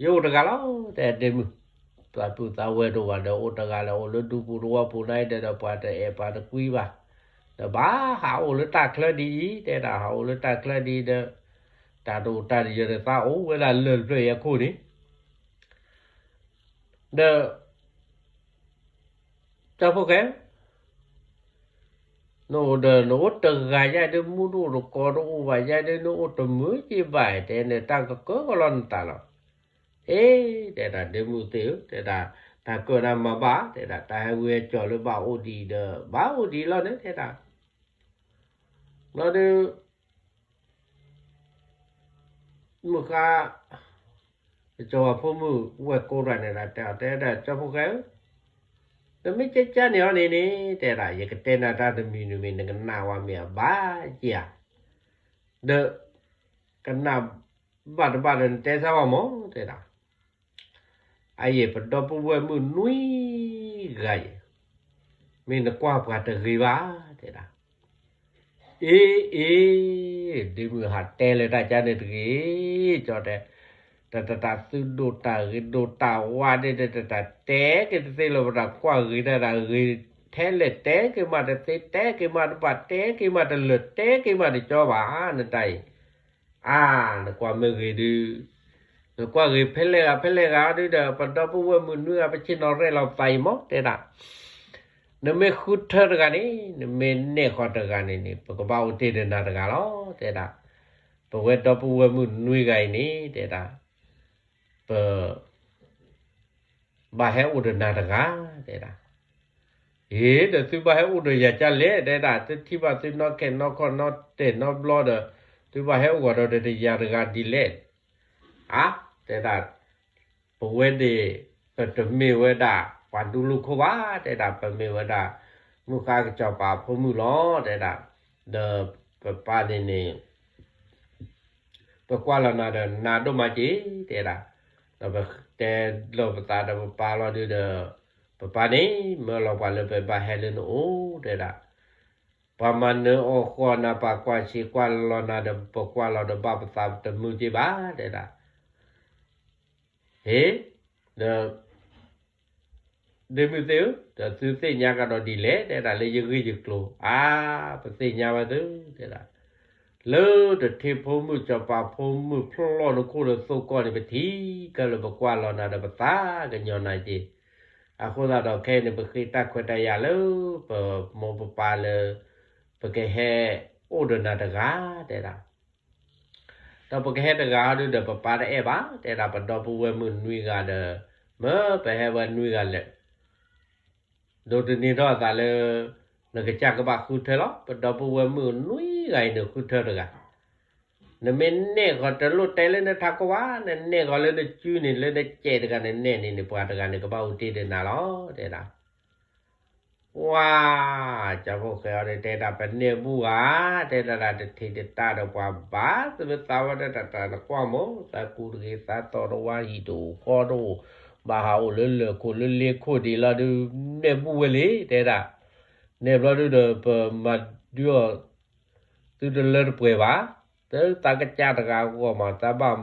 ယအိၣ်တဂၤလီၤ တဲဒ့မုၢ် သးပုၢ်သးဝဲၢ်တအိၣ်ဘၣ်ဒီး အိၣ်တဂၤလၢအိၣ်လၢဒူပူၤတဝီပူၤန့ၣ်ဒီး ပှၤတအဲၣ်ပှၤတကွံဘၣ် ဒီးဘၣ်ဟးအိၣ်လၢတၢ်ချၢဒ်အံၤ တဲဒၣ်ဟးအိၣ်လၢတၢ်ချၢဒ်အံၤဒီး တၢ်ဒိၣ်တၢ်တယၢၢ်ဒီးသးအိၣ်ဝဲဒၣ်လၢၢ်တဖျၢၣ်အံၤအခိၣ်န့ၣ် ဒီး ကၠီဖိၣ်ဃဲ နအိၣ်ဒီးနအိၣ်တဂၤယဲဒုး မူတအိၣ်တကိးတအိၣ်ဘၣ်ယဲဒုး နအိၣ်တမုာ်က့ဘၣ် တဲန့ၣ် တၢ်ကကၢကလီနတၢ်လီၤ အ့ တဲဒၣ် ဒ့မုၢ်သ့ၣ်ဧၢ တဲဒၣ် တၢ်ကၢနၤမၤဘၣ် တဲဒၣ် တၢ်ဟဲဝံဟဲကၠီၣ်လၢဘၣ်အိၣ်ဒံးဒီး ဘၣ်အိၣ်ဒံးလီၤန့ၣ် တဲဒၣ် ဘျီဒီး မုၢ်ဃါ ကစီၤပၤဖိမုၣ်ဝဲၢ်ကိတဂၤန့ၣ်ဒီး တဲအီၤ တဲဒၣ် ကၠီဖိၣ်ဃဲဧၢ, နမ့ၢ်ကဲကၢန့ၢ်အီၤန့ၣ်န့ၣ် တဲဒၣ် ယကတဲနၤတၢ်တမံၤတမံၤ နကနၣ်ဝဲမ့ၢ်အဘၣ်ယၤ, ဒီး ကနၣ်ဘၣ်တဘၣ်ဒီး နတဲစၢ်ဝဲမၢ် တဲဒၣ် အယဲၢ်ပဒီပုၢ်ဝဲၢ်မုၣ်နွံဂၤအံၤ, မ့ၢ်နကွၢ်ပှၤတဂ့ၤဘၣ် တဲဒၣ်. အ့ အ့ ဒ့မုၢ်ဟးတဲလၢတၢ်ကါန့ၣ်တဂ့ၤ, ကၠီတဲ, တၢ်တၢ်တၢ်သုဒိၣ်တၢ်ဂ့ၤဒိၣ်တၢ်ဝါဒ့ၣ် တၢ်တၢ်တဲက့ၤတသ့လၢၤ ပတၢ်ကွၢ်ဂ့ၤတၢ်တၢ်ဂ့ၤထဲလဲၣ် တဲက့ၤမးတသ့ တဲက့ၤမးတဘၣ် တဲက့ၤမးတလၢာ် တဲက့ၤမးတကၠီဘၣ် နတၢ်အံၤ အါ နကွၢ်မ့ၢ်ဂ့ၤဒုး, နကွၢ်ဂ့ၤဖဲလဲၣ်ဂၤဖဲလဲၣ်ဂၤဒုးဒီး ပဒီပုၢ်ဝဲၢ်မုၣ်နွံဂၤ ပဆ့ၣ်နီၤရဲၣ်လီၤပသးအံၤမၢ် တဲဒၣ်. နမ့ၢ်ဃုထၢတဂၤန့ၣ် နမ့ၢ်နဲၣ်ဃီၤတဂၤန့ၣ်န့ၣ် ပကဘၣ်အိၣ်တ့ၢ်ဒီးနၤတဂၤလီၤ တဲဒၣ်. ပဝဲဒီပုၢ်ဝဲၢ်မုၣ်နွံဂၤအံၤန့ၣ် တဲဒၣ် ပ ဘၣ်ဟဲအိၣ်ဒီးနၤတဂၤ တဲဒၣ်. အ့ ဒီးသုဘၣ်ဟဲအိၣ်ဒီးယၤကၢ်လဲၣ် တဲဒၣ် သုထံၣ်ဘၣ်သုနီၢ်ခဲနီၢ်ခီၣ်နီၢ်တဲာ်နီတဘျီဒီး သုဘၣ်ဟဲအိၣ်ဂီၤဒီးတယၤတဂၤဒ်လဲၣ်. အါ တဲဒၣ် ပဝဲန့ၣ် ပတမ့ၢ်ဝဲဒၣ် ပှၤဒူလူၢ်ခိၣ်ဘၣ် တဲဒၣ် ပမ့ၢ်ဝဲဒၣ် မုၢ်ဃါကစီၤပၤဖိမုၣ်လီၤ တဲဒၣ်. ဒီးပပၢ်န့ၣ်န့ၣ် ပကွၢ်လီၤနၤဒီးနၤဒိၣ်မးက့ၤ တဲဒၣ်. ဒီးပတဲလီၤပသးဒီးပပၢ်လီၤဒုးဒီး ပပၢ်န့ၣ် မၢလီၤပှၤလၢပဘၣ်ဟဲလၢနအိၣ် တဲဒၣ်, ပှၤမၤနၢၤအီၣ်ဃီနၤ ပှၤကွၢ်ဆံးကွၢ်လီၤနၤဒီး ပကွၢ်လီၤဒီးဘၣ်ပသးတမုာ်က့ဘၣ် တဲဒၣ်. ဟ့, ဒီး ဒ့မုၣ်သ့ၣ်ဧၢ, ဒီးသုသ့ၣ်ညါကဒီးဒ်လဲၣ် တဲဒၣ် လၢယဂ့ၢ်ယကျိၤ, အါ, ပသ့ၣ်ညါဝဲသု တဲဒၣ်, လၢတထံဖိမုၣ်စီၤပၤဖိမုၣ်ဖျီၣ်နခိၣ်ဒီးသိၣ်ကီၢ်န့ၣ် ပထံၣ်ခဲလၢာ် ပကွၢ်လီၤနၤဒီးပသးကညီၤနၤက့ၤ, အဃိသတးဒီးခဲအံၤန့ၣ် ပဃ့တၢ်ခွဲးတၢ်ယာ်လၢ ပမိၢ်ပပၢ်လၢ ပကဟဲအိၣ်ဒီးနၤတဂၤ တဲဒၣ်. ဒီးပကဟဲတဂၤဟီဒုဒီး ပပၢ်တအဲၣ်ဘၣ်, တဲဒၣ် ပဒီပုၢ်ဝဲၢ်မုၣ်နွံဂၤဒီး မၢပဟဲဝဲနွံဂၤလဲၣ်, ဒိးသန့ၤထီၣ်အသးလၢ နကစၢ်ကဘၣ်ဃုထၢလီၤ. ပဒီပုၢ်ဝဲၢ်မုၣ်နွံဂၤအံၤန့ၣ် ဃုထၢတဂၤ, နမ့ၢ်နဲၣ်ဃီၤတလိၣ်တဲလၢနထးခိၣ်ဘၣ်, နနဲၣ်ဃီၤလၢနစုန့ၣ် လၢနစဲးတဂၤန့ၣ်နဲၣ်န့ၣ်န့ၣ် ပှၤတဂၤန့ၣ်ကဘၣ်အိၣ်တ့ၢ်ဒီးနၤလီၤ တဲဒၣ်. ဝါ, ကၠီဖိဃဲအံၤန့ၣ် တဲဒၣ် ပနဲၣ်ဘူၣ်ဧါ, တဲဒၣ် တထံၣ်တတၢ်ဒီးပှၤဘၣ်, သုမ့ၢ်သးဝဲဒၣ်တၢ်တၢ်နကွၢ်မး, သးကူတဂ့ၤ သးသီၣ်တဝါ ဟံၣ်တအိၣ်ဃီတအိၣ်, ဘၣ်ဟးအိၣ်လၢလၢၢ်ခိၣ်လၢလ့ခိၣ်ဒံးလီၤဒုး, နဲၣ်ဘူၣ်ဝဲလံ တဲဒၣ်. နဲၣ်ဘျီဒုဒီး ပမၤဒုးအီၣ်သုတလၢတပှဲၤဘၣ်, သးကစၢ်တဂၤအဂီၢ်မး သးဘၣ်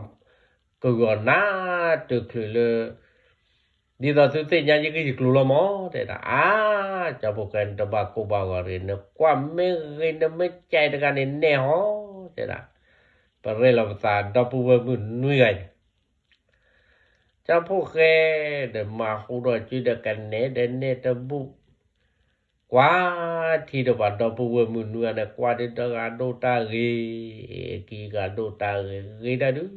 ကဂီၤနၤတချုးလၢ ဒ်သိးသုသ့ၣ်ညါယဂ့ၢ်ယကျိၤလီၤမး တဲဒၣ်. အါ, ကၠီဖိဃဲန့ၣ် တဘၣ်ကိၢ်ဘၣ်ဂီၤတဂ့ၤ, နကွၢ်မ့ၢ်ဂ့ၤ နမ့ၢ်ကဲတဂၤန့ၣ်နဲၣ်ဟီ တဲဒၣ်. ပရဲၣ်လီၤပသး ဒီပုၢ်ဝဲၢ်မုၣ်နွံဂၤန့ၣ် ကၠီဖိဃဲဒီး မၤဟူထီၣ်စုဒီးကနဲၣ်ဒီးနဲၣ်တဘူၣ်, ကွၢ်ထံဒီးပှၤဒီပုၢ်ဝဲၢ်မုၣ်နွံဂၤန့ၣ် ကွၢ်ဒုတဂၤဒိၣ်တၢ်ဂ့ၤ, ခံဂၤဒိၣ်တၢ်ဂ့ၤ, ဂ့ၤတၢ်ဒုး,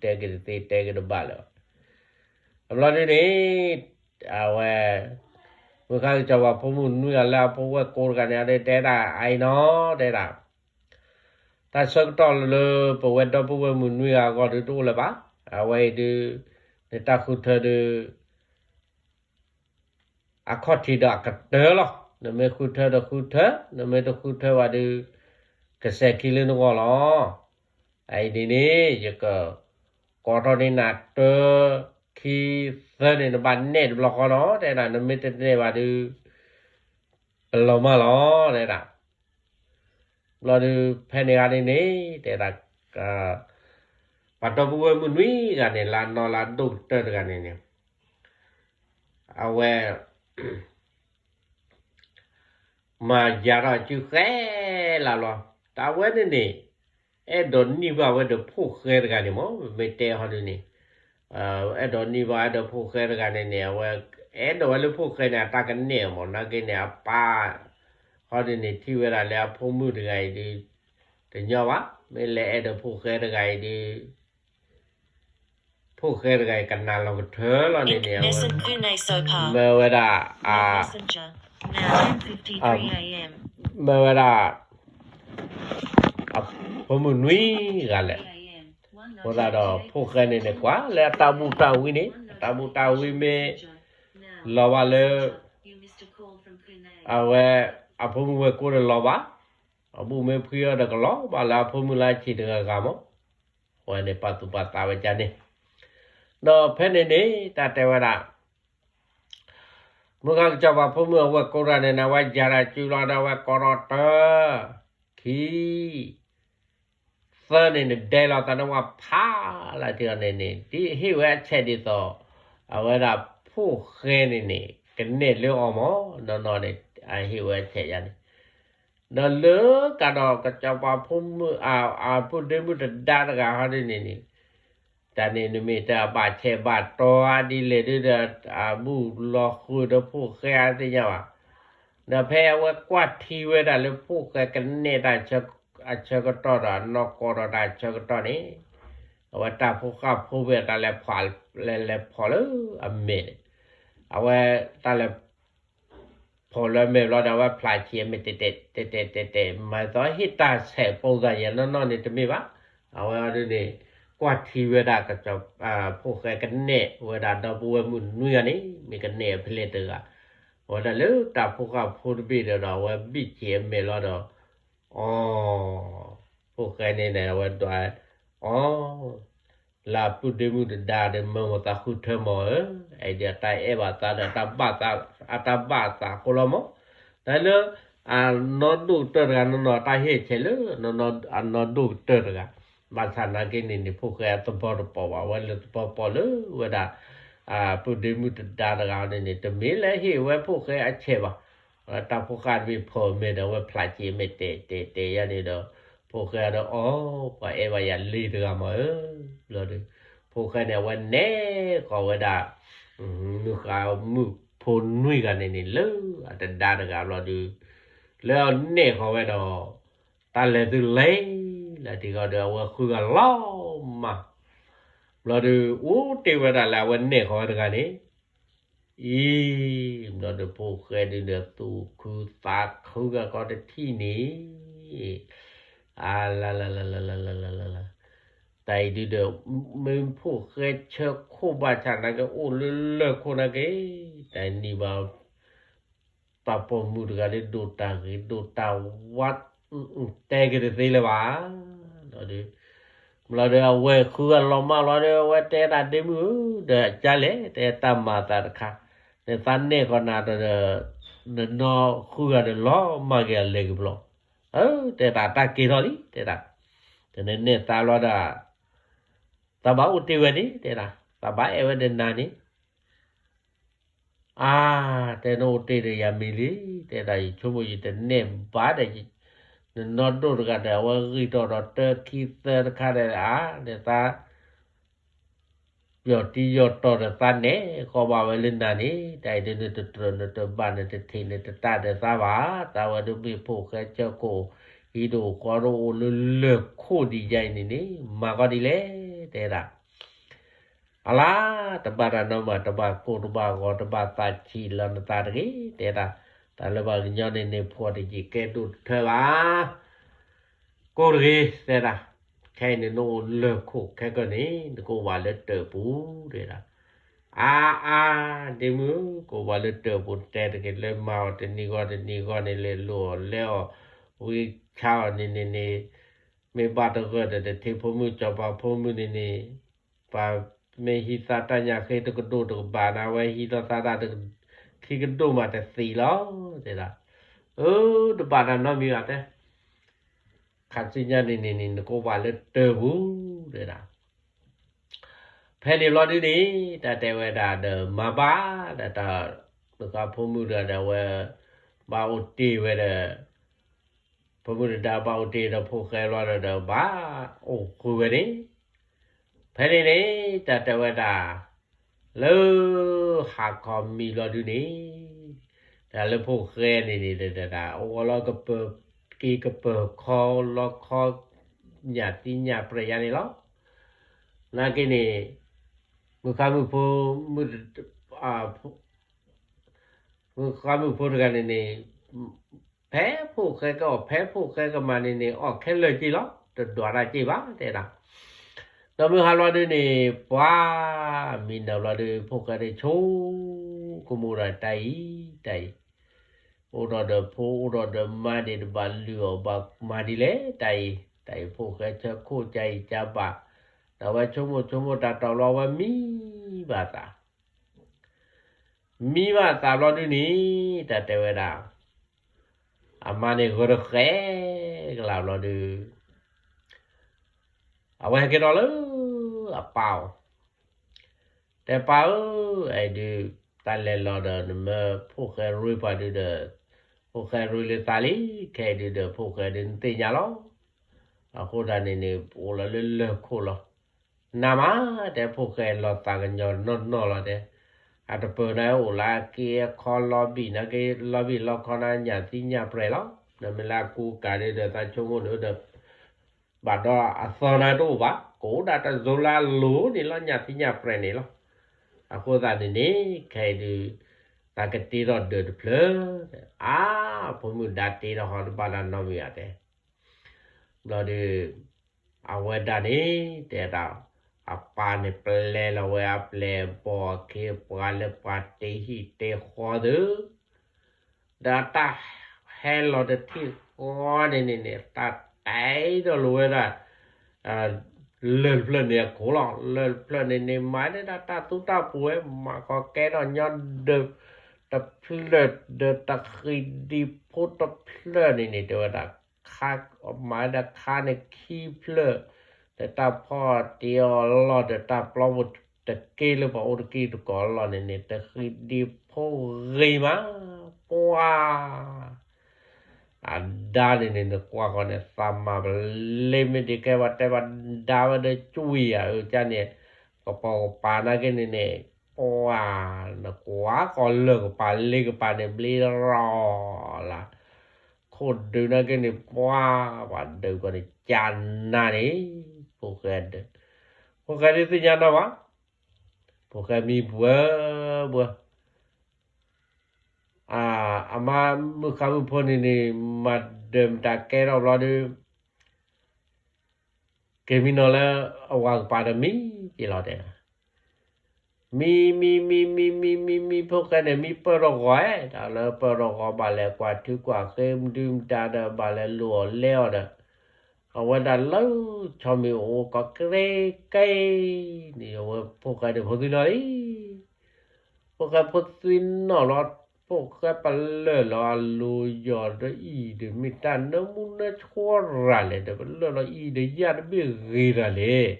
တဲက့ၤတသ့ တဲက့ၤတဘၣ်လၢၤဘၣ်. အဘျီဒုန့ၣ် အဝဲ မုၢ်ဃါကစီၤပၤဖိမုၣ်နွံဂၤလၢအဖိဝဲၢ်ကိးတဂၤန့ၣ် အဒုးတဲဒၣ်အအံၤနီၤ တဲဒၣ် တၢ်ဆၢကတီၢ်လၢပဝဲဒီပုၢ်ဝဲၢ်မုၣ်နွံဂၤအဂီၢ်ဒုးတအိၣ်လၢၤဘၣ်. အဝဲအံၤဒုး နတၢ်ဃုထၢဒုး အခီၣ်ထံးဒီးအကတၢၢ်လီၤ. နမ့ၢ်ဃုထၢဒီးဃုထၢ, နမ့ၢ်တဃုထၢဘၣ်ဒုး ကစဲးခံလၢနဂီၢ်လီၤ. အအံၤန့ၣ်န့ၣ် ယကကိးထီၣ်န့ၢ်နၤတၢ, ခံ, သၢန့ၣ် နဘၣ်နဲၣ်တဘျီဃီနီၤ တဲဒၣ်, နမ့ၢ်တနဲၣ်ဘၣ်ဒုး ပလီၤမၢ်လီၤ တဲဒၣ်. ဘျီဒုး ဖဲန့ၣ်ဂၤန့ၣ်န့ၣ် တဲဒၣ် ပှၤဒီပုၢ်ဝဲၢ်မုၣ်နွံဂၤန့ၣ် လၢအနီၢ်လၢအဒိၣ်ကတၢၢ်တဂၤန့ၣ်န့ၣ် အဝဲ မၤယၤထီၣ်စုဃဲလၢ်လီၤ. တၢ်ဝဲန့ၣ်န့ၣ် အဲၣ်ဒိးန့ၢ်ဘၣ်ဝဲဒီးဖိၣ်ဃဲတဂၤန့ၣ်မး ပမ့ၢ်တဲဟီဒုန့ၣ် အဲၣ်ဒိးန့ၢ်ဘၣ်ဝဲဒီးဖိၣ်ဃဲတဂၤန့ၣ်န့ၣ် အဝဲအဲၣ်ဒိးဝဲလၢဖိၣ်ဃဲန့ၣ် အတၢ်ကနဲၣ်မး နာ်က့န့ၣ် အပၢ် ဟီဒုန့ၣ် ထံၣ်ဝဲဒၣ်လၢအဖိမုၣ်တဂၤအံၤဒုး တညီဘၣ်, မ့ၢ်လဲၤအဲၣ်ဒိးဖိၣ်ဃဲတဂၤအံၤဒုး ဖိၣ်ဃဲတဂၤအံၤ ကနၣ်လီၤကထၢလီၤန့ၣ်န့ၣ် မၢဝဲဒၣ် မၢဝဲဒၣ် အဖိမုၣ်နွံဂၤလဲၣ်. အဃိသတးဒီး ဖိၣ်ဃဲန့ၣ်န့ၣ် ကွၢ်လၢအတၢ်ဘူၣ်တၢ်ဝံန့ၣ် အတၢ်ဘူၣ်တၢ်ဝံမ့ၢ်လီၤဘၣ်လၢ အဝဲ အဖိမုၣ်ဝဲၢ်ကိးဒီးလီၤဘၣ်, အဘူၣ်မ့ၢ်ဖှံအီၤဒီးကလီၤဘၣ်လၢအဖိမုၣ်လၢအဆံးတဂၤဂၤမး, အဝဲန့ၣ်ပာ်သူၣ်ပာ်သးဝဲဒ်န့ၣ်, ဒီးဖဲန့ၣ်န့ၣ် တၢ်တဲဝဲဒၣ် မုၢ်ဃါကစီၤပၤဖိမုၣ်အဝဲၢ်ကိးတဂၤန့ၣ်န့ၣ် အဝဲယၤတၢ်စုလီၤဒီးအဝဲကိးထီၣ်တၢ, ခံ, သၢန့ၣ်န့ၣ် ဒဲလီၤသးန့ၣ်ဝဲဖးလၢ်ထံလီၤန့ၣ်န့ၣ် ဒ်ဟ့ၣ်ဝဲအဆဲးဒ်သိး အဝဲဒၣ်ဖိၣ်ဃဲန့ၣ်န့ၣ် ကနဲၣ်လၢအီၤမး နီၢ်နီၢ်န့ၣ် အဟ့ၣ်ဝဲအဆဲးယၤန့ၣ်, ဒီးလၢကဒီးကစီၤပၤဖိမုၣ် အဖိဒ့မုၣ်တဒါတဂၤဟီဒ်န့ၣ်န့ၣ် တၢ်န့ၣ်နမ့ၢ်တၢ်ဘၣ်ဆဲးဘၣ်တီၤဧါဒ်လဲၣ်ဒုဒီး အဘူၣ်လီၤဃုာ်ဒီးဖိၣ်ဃဲအါသ့ၣ်ညါဘၣ်, ဒီးဖဲအဝဲကွၢ်ထံဝဲဒၣ်လၢဖိၣ်ဃဲကနဲၣ်တၢ်အဆၢကတီၢ်ဒီး အနီၢ်ကီၢ်ဒီးတၢ်အဆၢကတီၢ်န့ၣ် အဝဲတၢ်ဖိဃၢ်ဖိဘ့ၣ်တၢ်လဲၤဖီၣ် လဲၤလဲၤဖီၣ်လၢအမဲာ်န့ၣ်, အဝဲတၢ်လဲၤ ဖီၣ်လၢအမဲာ်ဘျီဒီး အဝဲဖျါဆံးအမဲာ်တဲာ်တဲာ်တဲာ်တဲာ်တဲာ် မၤသီဟ့ၣ်တၢ်ဆဲးပိာ်သးယဲနီၢ်နီၢ်န့ၣ်တမ့ၢ်ဘၣ်. အဝဲအီၤဒုန့ၣ် ကွၢ်ထံဝဲဒၣ်ကစီၤ ဖိၣ်ဃဲကနဲၣ်ဝဲဒၣ်ဒီပုၢ်ဝဲၢ်မုၣ်နွံဂၤန့ၣ် မ့ၢ်ကနဲၣ်အဖဲလဲၣ်တဂၤ, အဝဲဒၣ်လၢတၢ်ဖိဃၢ်ဖိတဘ့ၣ်ဒီး အဝဲဘံၣ်ဆံးအမဲာ်လီၤဒီး အီၤ ဖိၣ်ဃဲန့ၣ်န့ၣ် အဝဲဒွး အီၤ လၢပုၢ်ဒ့မုၣ်တဒါဒီး မၢမသးဃုထၢမၢ်ဧၢ, အဲဒၣ်တၢ်အဲၣ်ဘၣ်သးဒီး တၢ်ဘၣ်သး အတၢ်ဘၣ်သးအဃိလီၤမၢ်. တၢ်လၢ အနီၢ်ဒိၣ်ကတၢၢ်တဂၤ နီၢ်နီၢ်တၢ်ဟ့ၣ်ဆဲးလၢ အနီၢ်ဒိၣ်ကတၢၢ်တဂၤ, ဘၣ်ဆၣ်နာ်က့န့ၣ်န့ၣ် ဖိၣ်ဃဲအသဘီတပီၢ်ဘၣ်, အဝဲလၢသဘီပီၢ်လၢဝဲဒၣ် ပုၢ်ဒ့မုၣ်တဒါတဂၤန့ၣ်န့ၣ် တမ့ၢ်လၢဟ့ၣ်ဝဲဖိၣ်ဃဲအဆဲးဘၣ်. တၢ်ဖိဃၢ်တဘ့ၣ်ဖီၣ်မဲာ်ဒီး အဝဲဖျးက့ၤမဲာ်တဲာ်တဲာ်တဲာ်ယါန့ၣ်ဒီး ဖိၣ်ဃဲဒီး အီ ပှၤအဲၣ်ဘၣ်ယၤလံတဂၤမၢ်ဧၢ, ဘျီဒီး ဖိၣ်ဃဲန့ၣ် အဝဲနဲၣ်ဃီၤဝဲဒၣ် မုၣ်ဃါမုၣ်ဖိနွံဂၤန့ၣ်န့ၣ် လၢအတဒါတဂၤဘျီဒီး လၢအနဲၣ်ဃီၤဝဲဒီး တၢ်လဲၤသုလဲၤလၢတံၢ်ဃီဒီး အဝဲဃုဂၤလီၤမၢ်. ဘျီဒီး အိၣ်တ့ၢ်ဝဲဒၣ်လၢအဝဲနဲၣ်ဃီၤဝဲတဂၤန့ၣ် အံၤ ဘျီဒီးဖိၣ်ဃဲဒုဒီး သူၣ်ခုသးခုဂၤကီတထံၣ်န့ၣ် အါ လၢ လၢ လၢ လၢ လၢ လၢ လၢ လၢ လၢ တၢ်အံၤဒုဒီး မ့ၢ်ဖိၣ်ဃဲဆၢခိၣ်ဘၣ်ဆၣ်နာ်က့ အိၣ်လၢလၢၢ်ခိၣ်နာ်က့ တၢ်နံၤဘၣ် ပှၤပိာ်မုၣ်တဂၤဒီး ဒိၣ်တၢ်ဂ့ၤ ဒိၣ်တၢ်ဝါ တဲက့ၤတသ့လၢၤဘၣ်. ဘျီဒီး ဘျီဒီး အဝဲဃုဂၤလီၤမၢ်လီၤဒီး အဝဲတဲတၢ်ဒ့မုၣ်ဧၢ ဒီးကၢ်လဲၣ် တဲတၢ်မၤသးတခါ နသးနဲၣ်ဃီၤနၤဒီး နနီၢ်ဃုဂၤဒီးလီၤမၢ်က့ၤအလဲၤက့ၤဘျီ အၢ တဲတၢ်တၢ်က့ၤထီၣ်လံ တဲဒၣ် တနနဲၣ်သးလီၤဒီး သးဘၣ်အိၣ်တ့ၢ်ဝဲန့ၣ် တဲဒၣ် သးဘၣ်အဲၣ်ဝဲဒီးနၤန့ၣ် အါ တဲနအိၣ်တ့ၢ်ဒီးယၤမံၤလံ တဲဒၣ် ယဆိကမိၣ်ယတနဲၣ်ဘၣ်ဒီး နနီၢ်ဒိၣ်တဂၤဒီး အဝဲဂံၢ်ထီၣ်ဒီးတၢခံသၢတခါဒီး အါ နသး ယီၢ်တံယီၢ်တီၢ်ဒီးသးနဲၣ်ဃီၤဘၣ်ဝဲလၢနၤန့ၣ် တၢ်အံၤဒုးနတတြၢၤနတဘၣ်နတထံးနတတၢ်ဒီးသးဘၣ် သးဝဲဒုးမ့ၢ်ဖိၣ်ဃဲဆၢခိၣ် ဟံးဒိၣ်ဃီဒိၣ်အိၣ်လၢလၢၢ်ခိၣ်ဒံးယါအံၤန့ၣ်န့ၣ် မၤကီဒ်လဲၣ် တဲဒၣ် အလါ တဘၣ်တၢ်နီတမံၤ တဘၣ်ကိၢ်တဘၣ်ဂီၤ တဘၣ်သးဆံးလီၤနသးတဂ့ၤ တဲဒၣ် တၢ်လၢပှၤကညီန့ၣ်န့ၣ် ဖှီၣ်တယံာ်ကဲဒိၣ်တထၢဘၣ် ကိၢ်တဂ့ၤ တဲဒၣ် ခဲအံၤန့ၣ် နအိၣ်လၢၢ်ခိၣ်ခဲကနံၣ် နကအိၣ်ဘၣ်လၢတၢးပူၤ တဲဒၣ် အါအါ ဒ့မုၣ် ကအိၣ်ဘၣ်လၢတၢးပူၤ တဲတဂ့ၤ လၢမၤအီၤတနံၤဂီၢ်တနံၤဂီၢ်န့ၣ် လဲၤလိၣ်အီၤလဲၤအီၤ ဝံဆါအီၤန့ၣ်န့ၣ်န့ၣ် မ့ၢ်ဘၣ်တဂၢၢ်ဒီး တထံဖိမုၣ်စီၤပၤဖိမုၣ်န့ၣ်န့ၣ် ပှၤမ့ၢ်ဟံးသးတၢ်ညၣ်ဃ့တကဒိၣ်တကဘၣ်န့ၣ် အဝဲဟံးထီၣ်သးတၢ်ခံကဒိၣ်မးတသံလီၤ တဲဒၣ် အၢ တဘၣ်တၢ်နီတမံၤဘၣ်တဲ ခါဆူညါန့ၣ်န့ၣ်န့ၣ် နကအိၣ်ဘၣ်လၢတၢးပူၤ တဲဒၣ် ဖဲန့ၣ်ဘျီဒုန့ၣ် တၢ်တဲဝဲဒၣ်ဒီး မၤဘၣ်ဒီးတၢ် မုၣ်ဃါဖိမုၣ်တဂၤဒီး အဝဲ ဘၣ်အိၣ်တ့ၢ်ဝဲဒီး ဖိမုၣ်တဒါဘၣ်အိၣ်တ့ၢ်ဒီးဖိၣ်ဃဲဘျီဒီး ဘၣ်အိၣ်ဃုာ်ဝဲန့ၣ် ဖဲန့ၣ်န့ၣ် တၢ်တဲဝဲဒၣ် လၢ ဟါခီမံၤဘျီဒုန့ၣ် တၢ်လၢဖိၣ်ဃဲန့ၣ်န့ၣ် တၢ် အိၣ်ဝဲလီၤကပၢၤ က့ၤကပၢၤခီလီခီ ညၣ်သံညၣ်ပြဲၢ်ယါန့ၣ်လီၤ. နာ်က့န့ၣ် မုၣ်ဃါမုၣ်ဖိ မုၣ် မုၣ်ဃါမုၣ်ဖိတဂၤန့ၣ်န့ၣ် ဖဲဖိၣ်ဃဲကအီၣ် ဖဲဖိၣ်ဃဲကမၤန့ၣ်န့ၣ် အီၣ်ခဲလၢာ်က့လီၤ တဒွးတၢ်က့ဘၣ် တဲဒၣ်. ဒီးမုၢ်ဟါလီၤဒုန့ၣ် ပှၤ မံနၤဘျီဒု ဖိၣ်ဃဲန့ၣ်ဆိကမိၣ်ဒီးတၢ်အံၤ တၢ်အံၤ အိၣ်ဒီးဒီးဖိ အိၣ်ဒီးဒီးမါန့ၣ် တဘၣ်လုၢ်အီၣ်ဘၣ်မၤဒ်လဲၣ် တၢ်အံၤ တၢ်အံၤ ဖိၣ်ဃဲဆၢခိၣ် ကၢ်အံၤကၢ်ဘၣ် ဒီးဝဲဆိကမိၣ်ဆိကမိၣ်တၢ်တီၤလီၤ ဝဲမံဘၣ်သး မံဘၣ်သးဘျီဒုန့ၣ် တၢ်တဲဝဲဒၣ် အမါန့ၣ်ဂၢၢ်တဃဲကလၢ်ဘျီဒု အဝဲဟဲက့ၤဒီးလၢ အပၢ်အီၤ တဲပၢ်ဧၢ အဲၣ်ဒုး တၢ်လဲၤလီၤဒီး နမၢဖိၣ်ဃဲရ့ပှၤဒုဒီး ဖိၣ်ဃဲရ့လၢသးလံ ခဲအံၤဒုဒီး ဖိၣ်ဃဲဒုနသ့ၣ်ညါလီၤ. အဃိသတးန့ၣ်န့ၣ် အိၣ်လီၤလၢလၢၢ်ခိၣ်လီၤ. နၤမး တဲဖိၣ်ဃဲလီၤသးကညီၤနီၢ်နီၢ်လီၤတဲ အတပၢၤနၤအိၣ်လၢအက့အခီလီၤဘံၣ်နၤက့ လီၤဘံၣ်လီခီနၤ ညၣ်သံညၣ်ပြဲၢ်လီၤ. နမ့ၢ်လၢအကူကၤဒုဒီး သးဆိကမိၣ်ဒုဒီး ဘၣ်ဒီးအသီနၤတအိၣ်ဘၣ် ကအိၣ်ဒၣ်တစိၤလၢအလိၤန့ၣ်လီၤ ညၣ်သံညၣ်ပြဲၢ်န့ၣ်လီၤ. အဃိသတးန့ၣ်န့ၣ် ခဲအံၤဒု သးကတ့ထီၣ်ဒၢးတဖျၢၣ် အါ ဖိမုၣ်ဒါတ့ထီၣ်ဟီတဘၣ်တၢ်နီတမံၤဘၣ်တဲ ဘျီဒု အဝဲဒၣ်န့ၣ် တဲဒၣ် အပၢ်န့ၣ်ပျဲလီၤဝဲအပျဲၢ်ဘီၣ်အခ့အပှၤလၢ ပှၤတ့ဟံၣ်တ့ဃီသု ဒီးတၢ်ဟဲလီၤတထံၣ်ဃီန့ၣ်န့ၣ်န့ၣ် တၢ်တဲဒီးလိာ်ဝဲဒၣ် လၢၢ်တဖျၢၣ်န့ၣ်အခိၣ်လီၤ. လၢၢ်တဖျၢၣ်န့ၣ်န့ၣ် မၤဒၣ်တၢ်သူတၢ်ပူၤဝဲ မၤဃီကဲထီၣ်ညီဒၢးတဖျၢၣ် ဒီးတဃံဒံဖိတဖျၢၣ်န့ၣ်န့ၣ် တဲဝဲဒၣ် ခါ မၤဒၣ်ခါန့ၣ်ခံဖျၢၣ် ဒီးတၢ်ဖီၣ်တ့အီၤလီၢ် ဒီးတၢ်ပျီပူၤတက့တကိးလီၢ်န့ၣ်န့ၣ် တဃံဒံဖိဂ့ၤမး ပှၤ အဒါန့ၣ်န့ၣ် နကွၢ်ဃီန့ၣ် သးမၤပလ့မ့ၢ်ဒ်ကဲ ပှၤတဲပှၤဒါဝဲဒီးကွံာ်ယၤအၢကန့ၣ် ကပိာ်ကပၤနာ်က့န့ၣ်န့ၣ် ပှၤ နကွၢ်ဃီလၢၢ်ကပၤလ့ကပၤန့ၣ် ဘျ့ရီလၢ် ခိၣ်ဒုးနာ်က့န့ၣ် ပှၤ ပှၤဒုးကီးန့ၣ် ကနၤန့ၣ် ဖိၣ်ဃဲဒုး ဖိၣ်ဃဲဒုးသ့ၣ်ညါနီၢ်ဘၣ် ဖိၣ်ဃဲမံပှဲၤ ပှဲၤ အမါမုၣ်ဃါမုၣ်ဖိန့ၣ်န့ၣ် မၤဒၢးမတၤကဲထီၣ်ဘျီဒီး က့ၤမံနီၤလၢအဝၤကပၤဒီးမံက့ၤလီၤတဲ, မံ မံ မံ မံ မံ မံ မံ ဖိၣ်ဃဲန့ၣ် မံပၢၢ်ထီၣ်ဂီၤဧဲ, တၢ်လၢပၢၢ်ထီၣ်ဂီၤ ဘၣ်လဲၤကွၢ်ထုကွၢ်ဃ့မဒုမတၤဒီး ဘၣ်လဲၤလိာ်အီၤလဲအီၤဒီး အဝဲဒၣ်လၢဆီမံၤအိၣ်ကီးကရ့က့ၤန့ၣ် အဝဲဖိၣ်ဃဲန့ၣ်ဖိသံနီၢ်လံ ဖိၣ်ဃဲဖိသံနီၢ်လီၤ, ဖိၣ်ဃဲပလၢၢ်လီၤအလိၤယီၤဒီးအံၤဒီး မ့ၢ်တၢ်နၢမူနၢဆှီရၤလဲၣ်, ဒီးပလၢၢ်လီၤအံၤဒီးယၣ်တဘ့ၣ်ဂ့ၤရၤလဲၣ်,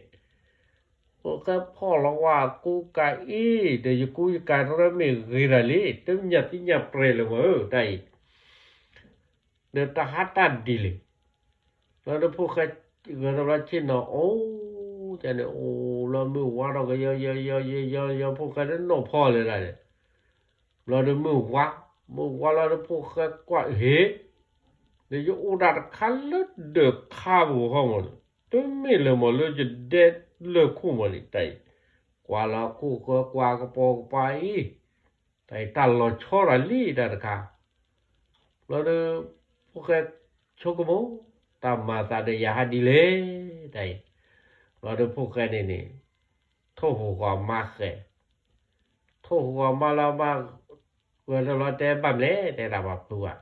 ဖိၣ်ဃဲဖီၣ်လီၤဝဲအကူကၤအ့ၣ် ဒီးယကူယကၤတရၢမ့ၢ်ဂ့ၤရၤလဲၣ်, တမ့ၢ်ညၣ်သံညၣ်ပြဲၤလၢၤမးဧၢ တၢ်အံၤ ဒီးတၢ်ဟးတၢ်ဒ်လဲၣ်, လီၤဒီးဖိၣ်ဃဲ ဂဲၤထီၣ်ဘျီဆ့ၣ်နီၤအိၣ်, န့ၣ်အိၣ်လီၤမုၢ်ဝါထီၣ်ကယီယီယီယီယီယီ ဖိၣ်ဃဲတနီၣ်ဖီလဲၣ်ဒၣ်န့ၣ်, ဘျီဒီးမုၢ်ဝါ, မုၢ်ဝါလီၤဒီးဖိၣ်ဃဲကွၢ်ဟ့ၣ်, ဒီးယအိၣ်ဒၣ်တခါလၢဒၢးခါပူၤဃီမး, တမ့ၢ်လၢၤမးလၢယဒဲလၢၢ်ခိၣ်မးန့ၣ် တၢ်အံၤ, ကွၢ်လီၤခိၣ်ဃၢကွၢ်ကပိာ်ကပၤအံၤ တၢ်အံၤတၢ်လီၤဆီတၢ်လံတၢ်တခါ, ဘျီဒီး ဖိၣ်ဃဲဆိကမိၣ်, တၢ်မၤသးဒီးယၤဟးဒ်လဲၣ်, တၢ်အံၤ, ဘျီဒီးဖိၣ်ဃဲန့ၣ်န့ၣ်, ထိၣ်ဟူးဂီၤမါဃဲ, ထိၣ်ဟူးဂီၤမါလီၤမါ, ဂဲၤထီၣ်လီၤတဲဘၣ်မလဲၣ် တဲဒၣ်ပှၤဖုဝဲ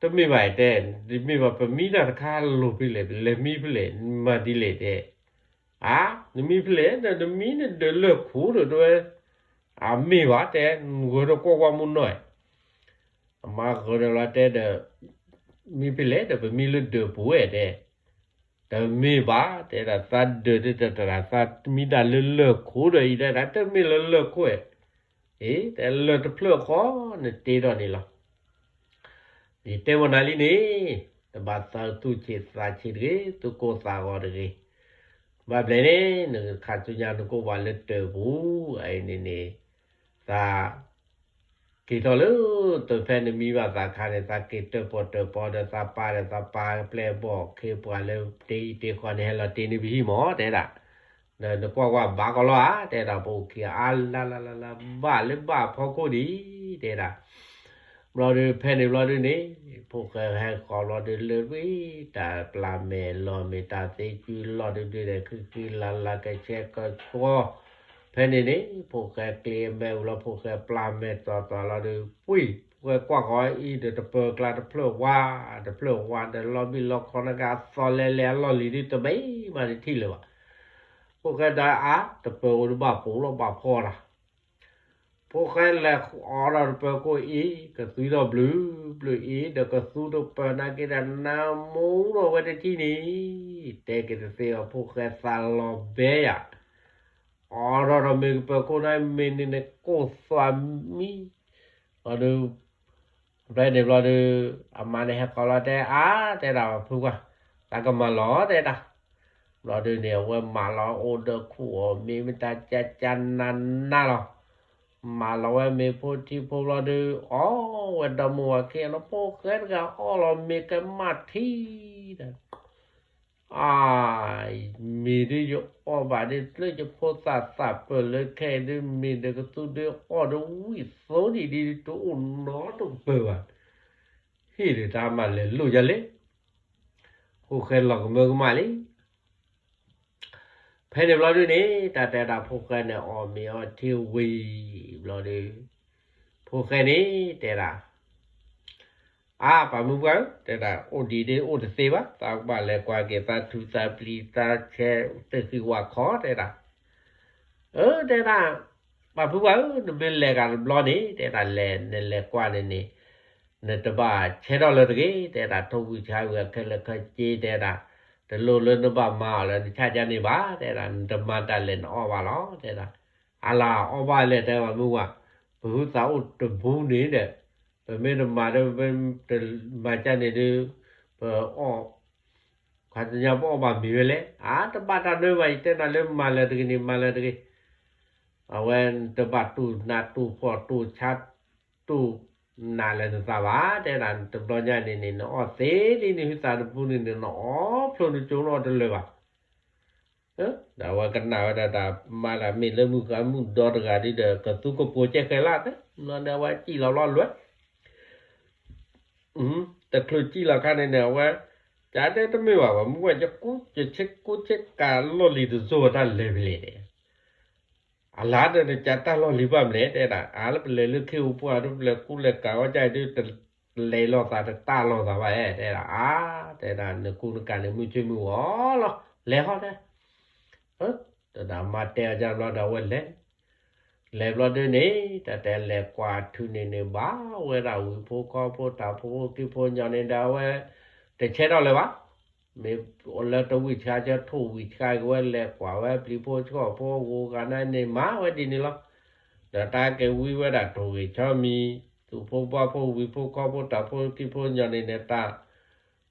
တမ့ၢ်ဘၣ်တဲ, တမ့ၢ်ဘၣ်ပမံတၢ်တခါလိၤဖဲလဲၣ် ပလဲၤမံဖဲလဲၣ် မၤဒ်လဲၣ်တဲ, အါ, နမံဖဲလဲၣ် နမံနဒၢးလၢၢ်ခိၣ်ဒီးတဲဝဲ, အမ့ၢ်ဘၣ်တဲ, ဂဲၤထီၣ်ကွၢ်ဝဲမုၢ်နီၢ်, အမါဂဲၤထီၣ်လီၤတဲဒီး, မံဖဲလဲၣ်ဒီးပမံလၢဒၢးပူၤဝဲတဲ တမ့ၢ်ဘၣ် တဲဒၣ်သးဒၢးတတတဂၤ သးမံတၢ်လၢလၢၢ်ခိၣ်ဒီးအံၤဒၣ် တမ့ၢ်လၢလၢၢ်ခိၣ်ဧါ, အ့ တဲလၢၢ်တဖျၢၣ်ဃီ နတ့ထီၣ်န့ၣ်လီၤ. ယတဲမနုၤလံန့ၣ်, တဘၣ်သးသူၣ်ဆံးသးဆံးတဂ့ၤ, သူၣ်ကိၢ်သးဂီၤတဂ့ၤ, ဘၣ်ဘျဲၣ်န့ၣ် နခးဆူညါနကိၢ်ဘၣ်လၢတၢးပူၤ, အအံၤန့ၣ်န့ၣ်, သး က့ၤထီၣ်လၢ တဖဲနမံဘၣ်သးခါန့ၣ် သးက့ၤတၢၢ်ပီၣ်တၢၢ်ပီဒီးသးပၢ်ဒီးသးပၢ်ကပျဲၢ်ဘီၣ်ခ့ပှၤလၢတ့အံၤတ့ဃီန့ၣ် ဟဲလီၤတ့န့ၢ်ပဟံၣ်မး တဲဒၣ်, ဒီးနကွၢ်ကွၢ်ဘၣ်ကီးလီၤဧါ တဲဒၣ်ပအိၣ်ခံအါလါလါလါလါ ဘၣ်လၢဘၣ်ဖီခိၣ်ဒံး တဲဒၣ် ဘျီဒီးဖဲန့ၣ်ဘျီဒုန့ၣ်, ဖိၣ်ဃဲဟဲဃီၤဘျီဒုလၢဝံၤ တၢ်ပျၢ်မဲာ်လီၤမ့ၢ်တၢ်သ့ကုလီၢ်ဒုဒုဒီး ဃံဃံလၤလၤကဆှဲကဆှီ, ဖဲန့ၣ်န့ၣ် ဖိၣ်ဃဲကျ့မဲာ်ဝံၤလီၤ ဖိၣ်ဃဲပျၢ်မဲာ်တီၤတီၤလီၤဒု ပှံၢ် ဖိၣ်ဃဲကွၢ်ဃီအံၤဒီးတပၢၤကျါတဖျၢၣ်ဝါ, တဖျၢၣ်ဝါဒီးလီၤဘံၣ်လီၤခီနက့အသီလဲလဲအလီၢ်လံၤဒုတဘ့ၣ်မးတထံၣ်လၢၤဘၣ်. ဖိၣ်ဃဲဒီးအါ တပၢၤအိၣ်ဒုဘၣ်ပူၤလီၤဘၣ်ဖီတၢ် ဖိၣ်ဃဲလဲၤအိးထီၣ်တပၢၤခိၣ်အံၤ ကသူထီၣ်ဘျုးဘျုးအံၤ ဒီးကသူတပၢၤနာ်က့ဒီးနါမူထီၣ်ဝဲတထံၣ်န့ၣ်, တဲက့ၤတသ့အီၤ ဖိၣ်ဃဲသးလီၤဘဲယၤ, အိးထီၣ်ဒီးမ့ၢ်ကပၢၤခိၣ်န့ၣ် မ့ၢ်န့ၣ်န့ၣ်ကိၢ်သွးမံ, ဘျီဒု ဖဲန့ၣ်ဘျီဒု အမါန့ၣ်ဟဲဃီၤလီၤတဲအါ တဲဒၣ်ဖုကွၢ်, တၢ်ကမၤလီၤတဲဒၣ်, ဘျီဒုန့ၣ် အဝဲမၤလီၤအိၣ်ဒီးခိၣ်အီၤမ့ၢ်မ့ၢ်တၢ်ကၠၢ်ကၠၢ်နးနးလီၤ. မၤလီၤဝဲမ့ၤဖိထံဖိဘျီဒု အီၣ်ဝဲဒီမါဝၤခံဂၤလီၤ ဖိၣ်ဃဲတဂၤအီၣ်လီၤမ့ၤကမၣ်ထံဒီး အါ မ့ၢ်ဒုးယအီၣ်ဘၣ်ဒုးလၢယဖိသၣ်သၣ်ပၢၢ်လၢခဲအံၤဒုး မ့ၢ်ဒီးကသူဒုးအီၣ်ဒုးဝံၣ်သိဒံးဒ်တအိၣ်နီတပၢၢ်ဘၣ်, ဟ့ၣ်ဒီးတၢ်မၤလဲၤလိာ်ယၤလဲၣ်, ဖိၣ်ဃဲလီၤကမၢကမၣ်လံ. ဖဲန့ၣ်ဘျီဒုန့ၣ် တၢ်တဲဒၣ်ဖိၣ်ဃဲန့ၣ် အီၣ်မ့ၤအီထံဝံၤဘျီဒု ဖိၣ်ဃဲန့ၣ်တဲဒၣ် အါ ပှၤမုၢ်ပှၢ်ဧၢ တဲဒၣ် အိၣ်ဒံးဒ်အိၣ်တသ့ဘၣ်, သးကဘၣ်လဲၤကွၢ်က့ၤသးထူသးပျံၤသးဆဲး သ့ၣ်ဃံဝါခီတဲဒၣ်. အၢ တဲဒၣ် ပှၤမုၢ်ပှၢ်ဧၢ နမ့ၢ်လဲၤဂၤတဘျီန့ၣ် တဲဒၣ် လဲၤ နလဲၤကွၢ်န့ၣ်န့ၣ် နတဘၣ်ဆဲးထီၣ်လၢၤတဂ့ၤ တဲဒၣ် ထိၣ်ဝံၣ်ဆါဝံၤအခဲလၢာ်ခဲဆ့တဲဒၣ် တလိၣ်လၢနဘၣ်မၤအီၤလၢနဆၣ်ကၢ်န့ၣ်ဘၣ် တဲဒၣ် နတမၤတၢ်လဲၣ်နအီၣ်ဘၣ်လီၤ တဲဒၣ်. အလၤအီၣ်ဘၣ်လဲၣ် တဲပှၤမုၢ်ပှၢ်, ပဟုသးအိၣ်တဘူးန့ၣ်ဒီး ပမ့ၢ်တမၤဒီး ပတမၤကၢ်န့ၣ်ဒီး ပအီၣ် ခါတညါပအီၣ်ဘၣ်မ့ၤဝဲလဲၣ်. အါ တဘၣ်တၢ်နၢဘၣ် ယတဲနၤလၢမၤလၢၤတဂ့ၤန့ၣ် မၤလၢၤတဂ့ၤ. အဝဲတဘၣ်တူၢ်နးတူၢ်ဖှီၣ်တူၢ်ဆါတူၢ်နးလၢနသးဘၣ် တဲဒၣ် တဘျီညါန့ၣ်န့ၣ် နအီၣ်သ့လံန့ၣ် ဟုသးတဘူးန့ၣ်န့ၣ် နအီၣ်ဖျိနကၠိနီၣ်တလၢၤဘၣ်. ဒီးအဝဲကနၣ်ဝဲဒၣ်တၢ်မၤတၢ်မ့ၢ်လၢမုၣ်ဃါမုၣ်ဒီတဂၤဒီး ကသူကပိၤကဲဃဲၤလၢ်သ့ ဘျီန့ၣ် အဝဲစံၣ်လီၤဘျီလွဲၢ် တချုးစံၣ်လီၤခါန့ၣ်န့ၣ် အဝဲ ကတဲတမ့ၢ်ဘၣ် ပှၤမုၢ်ဝဲ ယကူ ယဆ့ကူဆ့ကၤလီၢ်လံၤတစိၢ်ဝဲတၢ်လဲၤဖဲလဲၣ်န့ၣ် အလါဒီး နကတၢ်လီၢ်လံၤဘၣ်မလဲၣ် တဲဒၣ် အါ လၢပလဲၤလၢခ့ဧိၤပှၢ်ဒီး ပလဲၤကူလဲၤကၤဝဲကဒီး တလဲၤလိာ်သးတတၢ်လိာ်သးဘၣ်ဧါ တဲဒၣ် အါ တဲဒၣ် နကူနကၤန့ၣ် မုၢ်ဆ့ၣ်မုၢ်ဂီၤလီၤ လဲၤဟီၣ်တဲ တဒၣ်မၤတဲအီၤကဘျီဒီး အဝဲလဲၤ လဲၤဘျီဒုန့ၣ် တၢ်တဲလဲၤကွၢ်ထုးန့ၣ်န့ၣ် ဘၣ်ဝဲဒၣ်ဝံၤဖိခီဖိ တၢ်ဖိခံဖိညီန့ၣ်ဒီး အဝဲ တဆဲးထီၣ်လၢၤဘၣ်. မ့ၢ်လၢတဝံၣ်ဆှါ ဆၢထိၣ်ဝံၣ်ဆှါက့ၤဝဲ လဲၤကွၢ်ဝဲပျံၤဖိဆှီၣ်ဖိ ဂိၤဂၤန့ၣ်န့ၣ် မၤဝဲဒ်န့ၣ်လီၤ. ဒီးတၢ်က့ၤဝံဝဲဒၣ်ထိၣ်ဂ့ၤဆီမံၤ သူၣ်ဖိဘီဖိ ဝံၤဖိခီဖိ တၢ်ဖိခံဖိညီန့ၣ်န့ၣ် တၢ်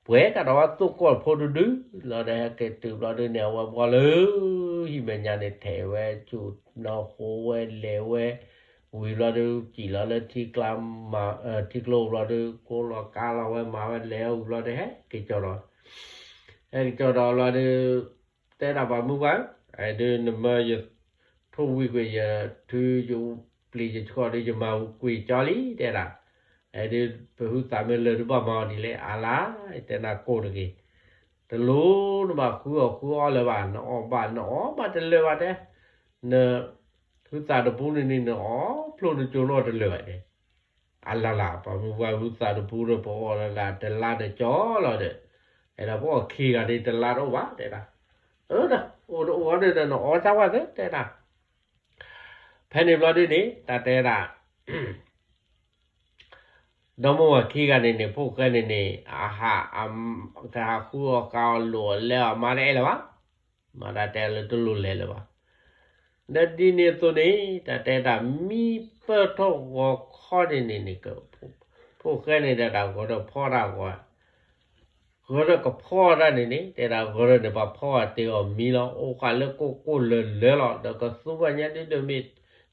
ပှဲၤကဒီးဝဲသိၣ်ကီၢ်ဖိတဒုလီၤဒီး ဟဲက့ၤတုၤဘျီဒုန့ၣ် အဝဲဘှီလၢ ဟံၣ်မဲာ်ညါန့ၣ် ထဲးဝဲဆူၣ်နီၤဃိဝဲလဲၤဝဲ ဝံၤဘျီဒု စံၣ်လီၤလၢထံကျါ ထံကျိဘျီဒု ကိးလီၤကါလီၤဝဲမၤဝဲလဲၤဝံၤဘျီဒု ဟဲက့ၤကၠီဒီး ဟဲက့ၤကၠီဒီးဘျီဒု တဲဒၣ်ပှၤမုၢ်ပှၢ် ဒုနမၢယ ထိၣ်ဝံၣ်ကွံာ်ယ ထုယပျံၤယဆှီၣ်ဒီး ယမၤကွံာ်ကၠီလံ တဲဒၣ်. ဒုပဟုသးမ့ၢ်လၢာ်ဒုဘၣ်မၤအီၤဒ်လဲၣ် အါလါ ယတဲနၤကိၢ်တဂ့ၤ. တလိၣ်နဘၣ်ဃုအီၣ်ဃုအီလၢၤဘၣ် နအီၣ်ဘၣ်နအီၣ်ဘၣ်တလၢၤဘၣ်တဲ န ဟုသးတဘူးန့ၣ်န့ၣ် နအီၣ်ဖျိနကၠိနီၣ်တလၢၤဘၣ်တဲ အလါလါ ပှၤမုၢ်ပှၢ်ဟုသးတဘူးဒီး ပအီၣ်လၢတလါဒီးကၠီလီၤဒီး အဲၣ်ဒိးပအီၣ်ခံဂၤဒ်တလါတအိၣ်ဘၣ် တဲဒၣ်. အိၣ်တအိၣ်ဒီး နအီၣ်စၢ်ဝဲသ့ တဲဒၣ်. ဖဲန့ၣ်ဘျီဒုန့ၣ် တၢ်တဲဒၣ် ဒီမိၢ်ဝၤခံဂၤန့ၣ်န့ၣ် ဖိၣ်ဃဲန့ၣ်န့ၣ် အဟး ကဟးဃုအီၣ်ဃုအီလိာ်အီၤလဲၤအီၤ မၤတအဲၣ်လၢၤဘၣ်. မၤတၢ်တဲလၢတလိၣ်လဲၤလၢၤဘၣ်. ဒီးဒ်န့ၣ်အသိးန့ၣ် တၢ်တဲဒၣ်မံပၢၢ်ထီၣ်ဂီၤခီန့ၣ်န့ၣ်န့ၣ် ဖိၣ်ဃဲန့ၣ်ဒီးတၢ်ဂီၤဒီးဖီတၢ်ဂီၤ ဂီၤဒီးကဖီတၢ်န့ၣ်န့ၣ် တဲဒၣ်ဂီၤဒီးန့ၣ် ပှၤဖီအီၤတ့အီၤမံလီၤ အိၣ်ဃာ်လၢကိၢ်ကိၢ်လၢၤလၢၤလီၤ ဒီးကသူဘၣ်ညါဒ်ဒီးမ့ၢ်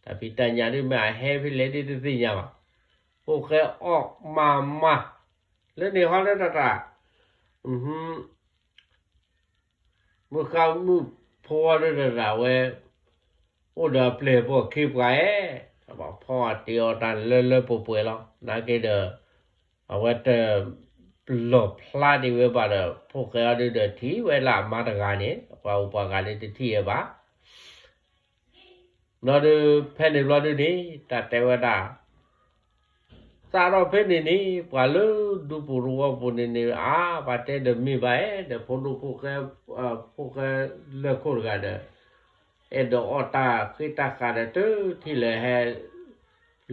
တၢ်ဖံးတၢ်ညၣ်ဒ်မ့ၢ်အဟဲဖဲလဲၣ်ဒ်တသ့ၣ်ညါဘၣ်. ဖိၣ်ဃဲအီၣ်မၤမၤ လၢန့ၣ်ဟီလၢတၢ်တၢ် မုၢ်ဃါမုၢ်ဖိဝဲဒၣ်တၢ်ဝဲ အိၣ်ဒီးအပျဲၢ်ဖိခံပှၤဧဲ, ဖီအီၣ်တ့အီၣ်တၢ်လၢလၢပှဲၤပှဲၤလီၤ. နာ်က့ဒီး အဝဲတလီၢ်ဖျါဒံးဝဲဘၣ်ဒီး ဖိၣ်ဃဲအီၤဒုဒီးထံၣ်ဝဲလၢအမါတဂၤန့ၣ် ပှၤအိၣ်ပှၤဂၤဒုတထံၣ်ဝဲဘၣ်. ဘျီဒု ဖဲန့ၣ်ဘျီဒုန့ၣ် တၢ်တဲဝဲဒၣ် စးထီၣ်ဖဲန့ၣ်န့ၣ် ပှၤလၢဒူပူၤသဝီပူၤန့ၣ်န့ၣ် အါ ပှၤတဲဒီးမ့ၢ်ဘၣ်ဧဲဒီး ဖိဒိၣ်ဖိၣ်ဃဲ ဖိၣ်ဃဲလၢခိၣ်တဂၤဒီး အဲၣ်ဒိးအီၣ်တၢ်ဃ့တၢ်ဃးဒီး တထံၣ်လၢၤဟဲ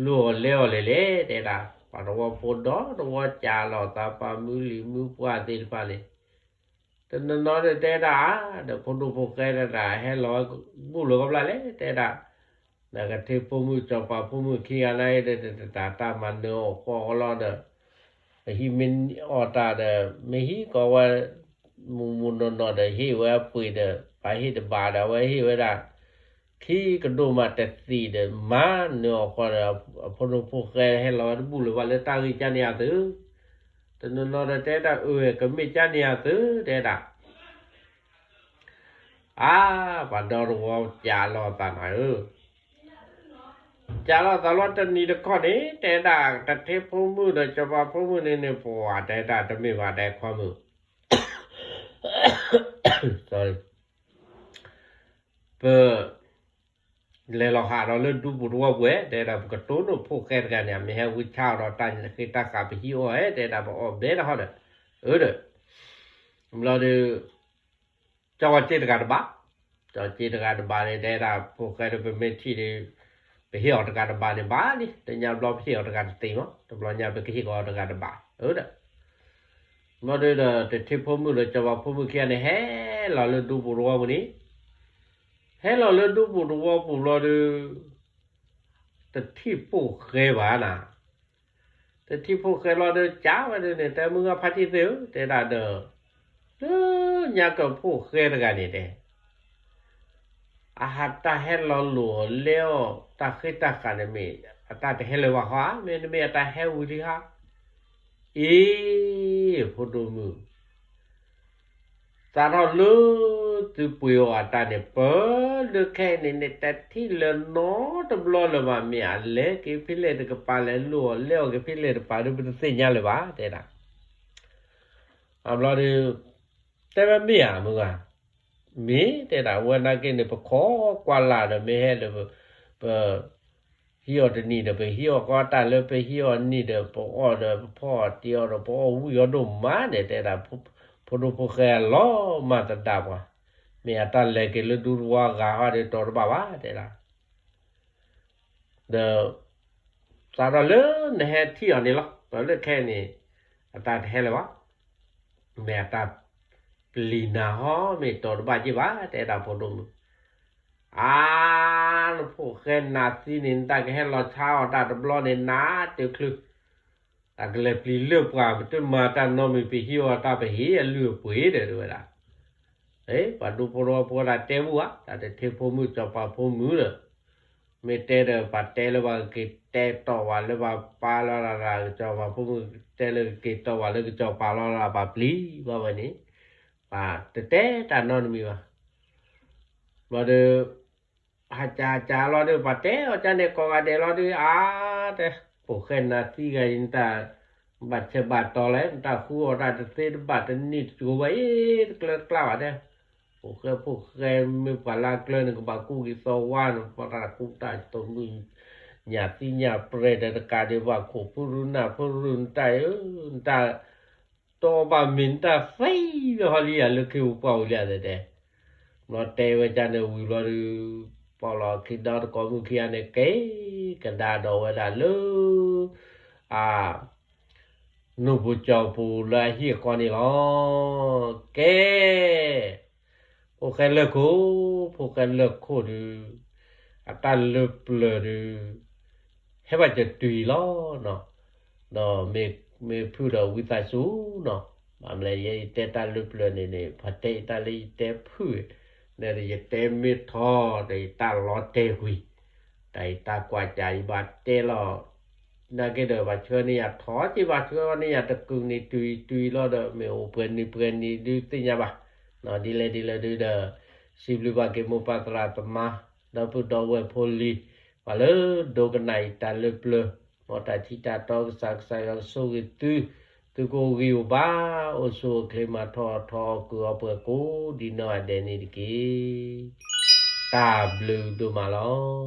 လူၤအီၤလဲၤအီၤလဲၣ်လဲၣ် တဲဒၣ် ပှၤသဝီဖိဒီသဝီကးလိာ်သး ပှၤမုၢ်လံၤမုၢ်ပှၢ်သ့ၣ်တဖၣ်န့ၣ် တနီၤနီၤဒီးတဲဒၣ် ဒီးဖိဒိၣ်ဖိၣ်ဃဲဒၣ် ဟဲလီၤဝဲဘူၣ်လၢကဘျၣ်လဲၣ် တဲဒၣ် ဒီးကထ့ဖိမုၣ်စီၤပၤဖိမုၣ်ခံဂၤန့ၣ်ဒီး တၢ်တၢ်မၤနၢၤအီၣ်ဃီအီလီၤဒီး ပဟံၣ်မ့ၢ်အီၣ်တၢ်ဒီး မ့ၢ်ဟံၣ်ကီးဝဲ မုၢ်မုၢ်နီၢ်နီၢ်ဒီး ဟ့ၣ်ဝဲအပှ့ၤဒီး ပှၤဟ့ၣ်တဘၣ်ဒီး အဝဲဟ့ၣ်ဝဲဒၣ် ခံကဒိၣ်မးတသံၣ်ဒီး မၤနၢၤအီၣ်ဃီဒီး အဖိဒိၣ်ဖိၣ်ဃဲဟဲလီၤဝဲတဘူၣ်လၢၤဘၣ်လၢတၢ်ဂ့ၢ်ကါန့ၣ်အသုး တနီၤနီၤဒီးတဲဒၣ်အၢ ကမ့ၢ်ကါန့ၣ်အသုး တဲဒၣ် အါ ပှၤဒီသဝီကးလိာ်သးနၤဧၢ, ကးလိာ်သးလီၤတနံၤတခီန့ၣ် တဲဒၣ်တထ့ဖိမုၣ်ဒီးစီၤပၤဖိမုၣ်န့ၣ်န့ၣ် ပှၤတဲဒၣ်တမ့ၢ်ဘၣ်တဲခွါမုၣ် ပ လဲၤလီၤဟးဒီးလၢဒူပူၤသဝီပူၤဧဲ, တဲဒၣ်ပကတိၢ်နီၣ်ဖိၣ်ဃဲတဂၤန့ၣ် အမ့ၢ်ဟဲဝံဆါအီၤဒီးတၢ်ဃ့တၢ်ဃးပဟံၣ်အီၣ်ဧဲ, တဲဒၣ်ပအီၣ်ဘဲတၢ်ဟီဒီး, အၢဒီး, ဘျီဒီး ကၠီဝါစ့တဂၤတဘၣ်, ကၠီစ့တဂၤတဘၣ်န့ၣ် တဲဒၣ်ဖိၣ်ဃဲဒီးပမ့ၢ်ထံၣ်ဒီး ပဟ့ၣ်အီၤတဂၤတဘၣ်န့ၣ်ဘၣ်လံ, တညါဘျီပဟ့ၣ်အီၤတဂၤတသ့မး, တဘျီညါပကဟ့ၣ်ကီးအီၤတဂၤတဘၣ်, အၢဒီး ဘျီဒီး တထံဖိမုၣ်ဒီးကၠီဝါဖိမုၣ်ခံဂၤန့ၣ် ဟဲလီၤလၢဒူပူၤသဝီပူၤန့ၣ်, ဟဲလီၤလၢဒူပူၤသဝီပူၤဘျီဒီး တထံၣ်ဖိၣ်ဃဲဘၣ်နၤ, တထံၣ်ဖိၣ်ဃဲဘျီဒီး ကးဝဲဒၣ်န့ၣ် တဲမုၢ်ဂၤဖါတံၢ်သ့ၣ်ဧၢ, တဲဒၣ်ဒီး လၢညါကဖိၣ်ဃဲတဂၤန့ၣ်တဲ အဟးတၢ်ဟဲလီၤလိာ်အီၤလဲအီၤ တၢ်ဃ့တၢ်ဃးန့ၣ်မ့ၢ် အတၢ်တဟဲလၢၤဘၣ်ဟီဧါ, မ့တမ့ၢ်အတၢ်ဟဲဝံၤလံဧါ, အ့ ဖိဒိၣ်မုၣ် စးထီၣ်လၢသုပှ့ၤအီၤအတၢ်န့ၣ် ပၢလၢခဲအံၤန့ၣ်န့ၣ် တထံၣ်လၢၤနီတဘျီလၢၤဘၣ်, မ့ၢ်အလဲၤက့ၤဖဲလဲၣ်တကပၤ လဲၤလိာ်အီၤလဲအီၤက့ၤဖဲလဲၣ်တကပၤဒီး ပတသ့ၣ်ညါလၢၤဘၣ် တဲဒၣ်. အဘျီဒီး တဲဝဲမ့ၢ်ဧါ မုၢ်ဂၤ, မ့ၢ်တဲဒၣ် ဝဲနာ်က့န့ၣ် ပခိးကွၢ်လၢ်ဒီး မ့ၢ်ဟဲဒီး ပ ဟံးအီၤတနံၤဒီး ပဟံးအီၤကီတၢ်လၢပဟံးအီၤနံၣ်ဒီး ပအီၣ်ဒီးပဖီအီၣ်တ့အီၣ်ဒီး ပအီၣ်ဝံၣ်အီၤဒိၣ်မးန့ၣ် တဲဒၣ် ဖိဒိၣ်ဖိၣ်ဃဲအလီၤမၢ်သဒါပှၤ, မ့ၢ်အတၢ်လဲၤက့ၤလၢဒူသဝီအဂၤဟီဒီး တီၤတဘၣ်ဘၣ်တဲဒၣ်. ဒီး စးထီၣ်လၢနဟဲထံၣ်အီၤန့ၣ်လီၤ, ပၢလၢခဲအံၤန့ၣ် အတၢ်တဟဲလၢၤဘၣ်, မ့ၢ်အတၢ်ပျံၤနၤဟီ မ့ၢ်တီၤတဘၣ်က့ၢ်ဘၣ် တဲဒၣ်ဖိဒိၣ်မုၣ်. အါ နဖိၣ်ဃဲနၤသံန့ၣ် နတၢ်ကဟဲလီၤဆါအီၤတၢ်တဘျီန့ၣ် နါတချုး, တၢ်ကလဲၤပျံၤလၢပှၤ ပတမၤတၢ်နီတမံၤ ပဟံးအီၤတၢ်ပဟ့ၣ်အလုၢ်အပှ့ၤဒီး တဲဝဲဒၣ်. ပှၤဒူဖိသဝီဖိဒၣ်တဲဘူးဧါ, တၢ်တထံဖိမုၣ်စီၤပၤဖိမုၣ်ဒီး မ့ၢ်တဲဒီး ပှၤတဲလၢပှၤကက့ၤတဲတီၢ်ဝဲလၢပှၤပာ်လီၤတၢ် ကစီၤပၤဖိမုၣ်တဲလၢကက့ၤတီၢ်ဝဲလၢကစီၤပၤလီၤတၢ် ပှၤပျံၤဘၣ်ဝဲန့ၣ်, ပှၤတတဲတၢ်နီတမံၤဘၣ်. ဘျီဒီး ဟးကးကးလီၤဒီး ပှၤတဲအီၤကန့ၣ် ကိးဂၤဒဲးလီၤဒီး အါ တဲ ဖိၣ်ဃဲနၤသံဂၤအံၤ နတၢ်ဘၣ်ဆၢဘၣ်တီၤလဲၣ်, နတၢ်ဃုအီၣ်တၢ်တသ့တဘၣ်တနံၣ်တကိၤဘၣ်အံၤ တကျၢတကျါဘၣ်တဲ. ဖိၣ်ဃဲဖိၣ်ဃဲမ့ၢ်ပှၤလၢအကျၢန့ၣ် ကဘၣ်ကူၣ်က့ၤသီဝါန့ၣ် ပှၤတၢ်ကူၣ်တၢ်သိးမုၢ် ညၣ်သံညၣ်ပြဲၤဒီးတကးဒံးဘၣ် ခိၣ်ဖုရူနၢ်ဖုရူနတၢ်အံၤ နတၢ် တီဘၣ်မ့ၢ်နတၢ်သံလၢဟီလံယၤလၢခ့ပှၤဝံၤလံယၤတဲတဲ. ဘျီတဲဝဲကန့ၣ်ဝံၤဘျီဒီး ပီၣ်လီၤခံဒီတကိးမုၢ်ခံဂၤန့ၣ် က့ၤကဒါဒီးဝဲဒၣ်လၢ အ နူၢ်ပူၤကၠီပူၤလၢအဟံၣ်အဃီန့ၣ်လီၤ. ကဲ ဖိၣ်ဃဲလၢၢ်ခိၣ်, ဖိၣ်ဃဲလၢၢ်ခိၣ်ဒုး အတၢ်လၢပျၢၤဒုး ဟဲဘၣ်စၢၤတုၤလီၤနီၤ. ဒီးမ့ၢ်ဖုၣ်ဒီးဝံသးစူၤနီၤ, ဘၣ်မလဲၣ်ယတဲတၢ်လၢပျၢၤန့ၣ်န့ၣ် ပှၤတဲယတၢ်လၢယတဲဖုၣ်, ဒီးယတဲမ့ၢ်ထီဒီးယတၢ်လီၤတဲာ်ကွံာ်, တၢ်ယတၢ်ကွၢ်စၢ်ယဘၣ်တဲလီၤ နာ်က့ဒီးဘၣ်ဆှၢန့ၢ်ယၤထီက့ၤ ဘၣ်ဆှၢန့ၢ်ယၤတကုာ်နံၤတုၤတုၤလီၤဒီး မ့ၢ်အိၣ်ပှဲၤနံၤပှဲၤနံၤဒုးသ့ၣ်ညါဘၣ်. ဒ်လဲၣ်ဒ်လဲၣ်ဒုးဒီး စံးဘျုးဘၣ်က့ၤမိၢ်ပၢ်သရၣ်သမါ ဒီပုၢ်ဒီဝဲၢ်ဖိလံၤ ပှၤလၢဒိကနၣ်အံၤတၢ်လၢပျၢၤ မ်တၢ်ထံၣ်တၢ်တီကစၢ် ကစၢ်ယွၤကဆိၣ်ဂ့ၤသု, သုကအိၣ်ဂံၢ်အိၣ်ဘါ အိၣ်ဆူၣ်အိၣ်ချ့မၤထီၣ်ထီအီၣ်ကုၢ်အီပှဲၤကိးဒံးနီၢ်ဂၤဒဲးန့ၣ်တက့ၢ်. တၢ်ဘျုးဒိၣ်မးလီၤ.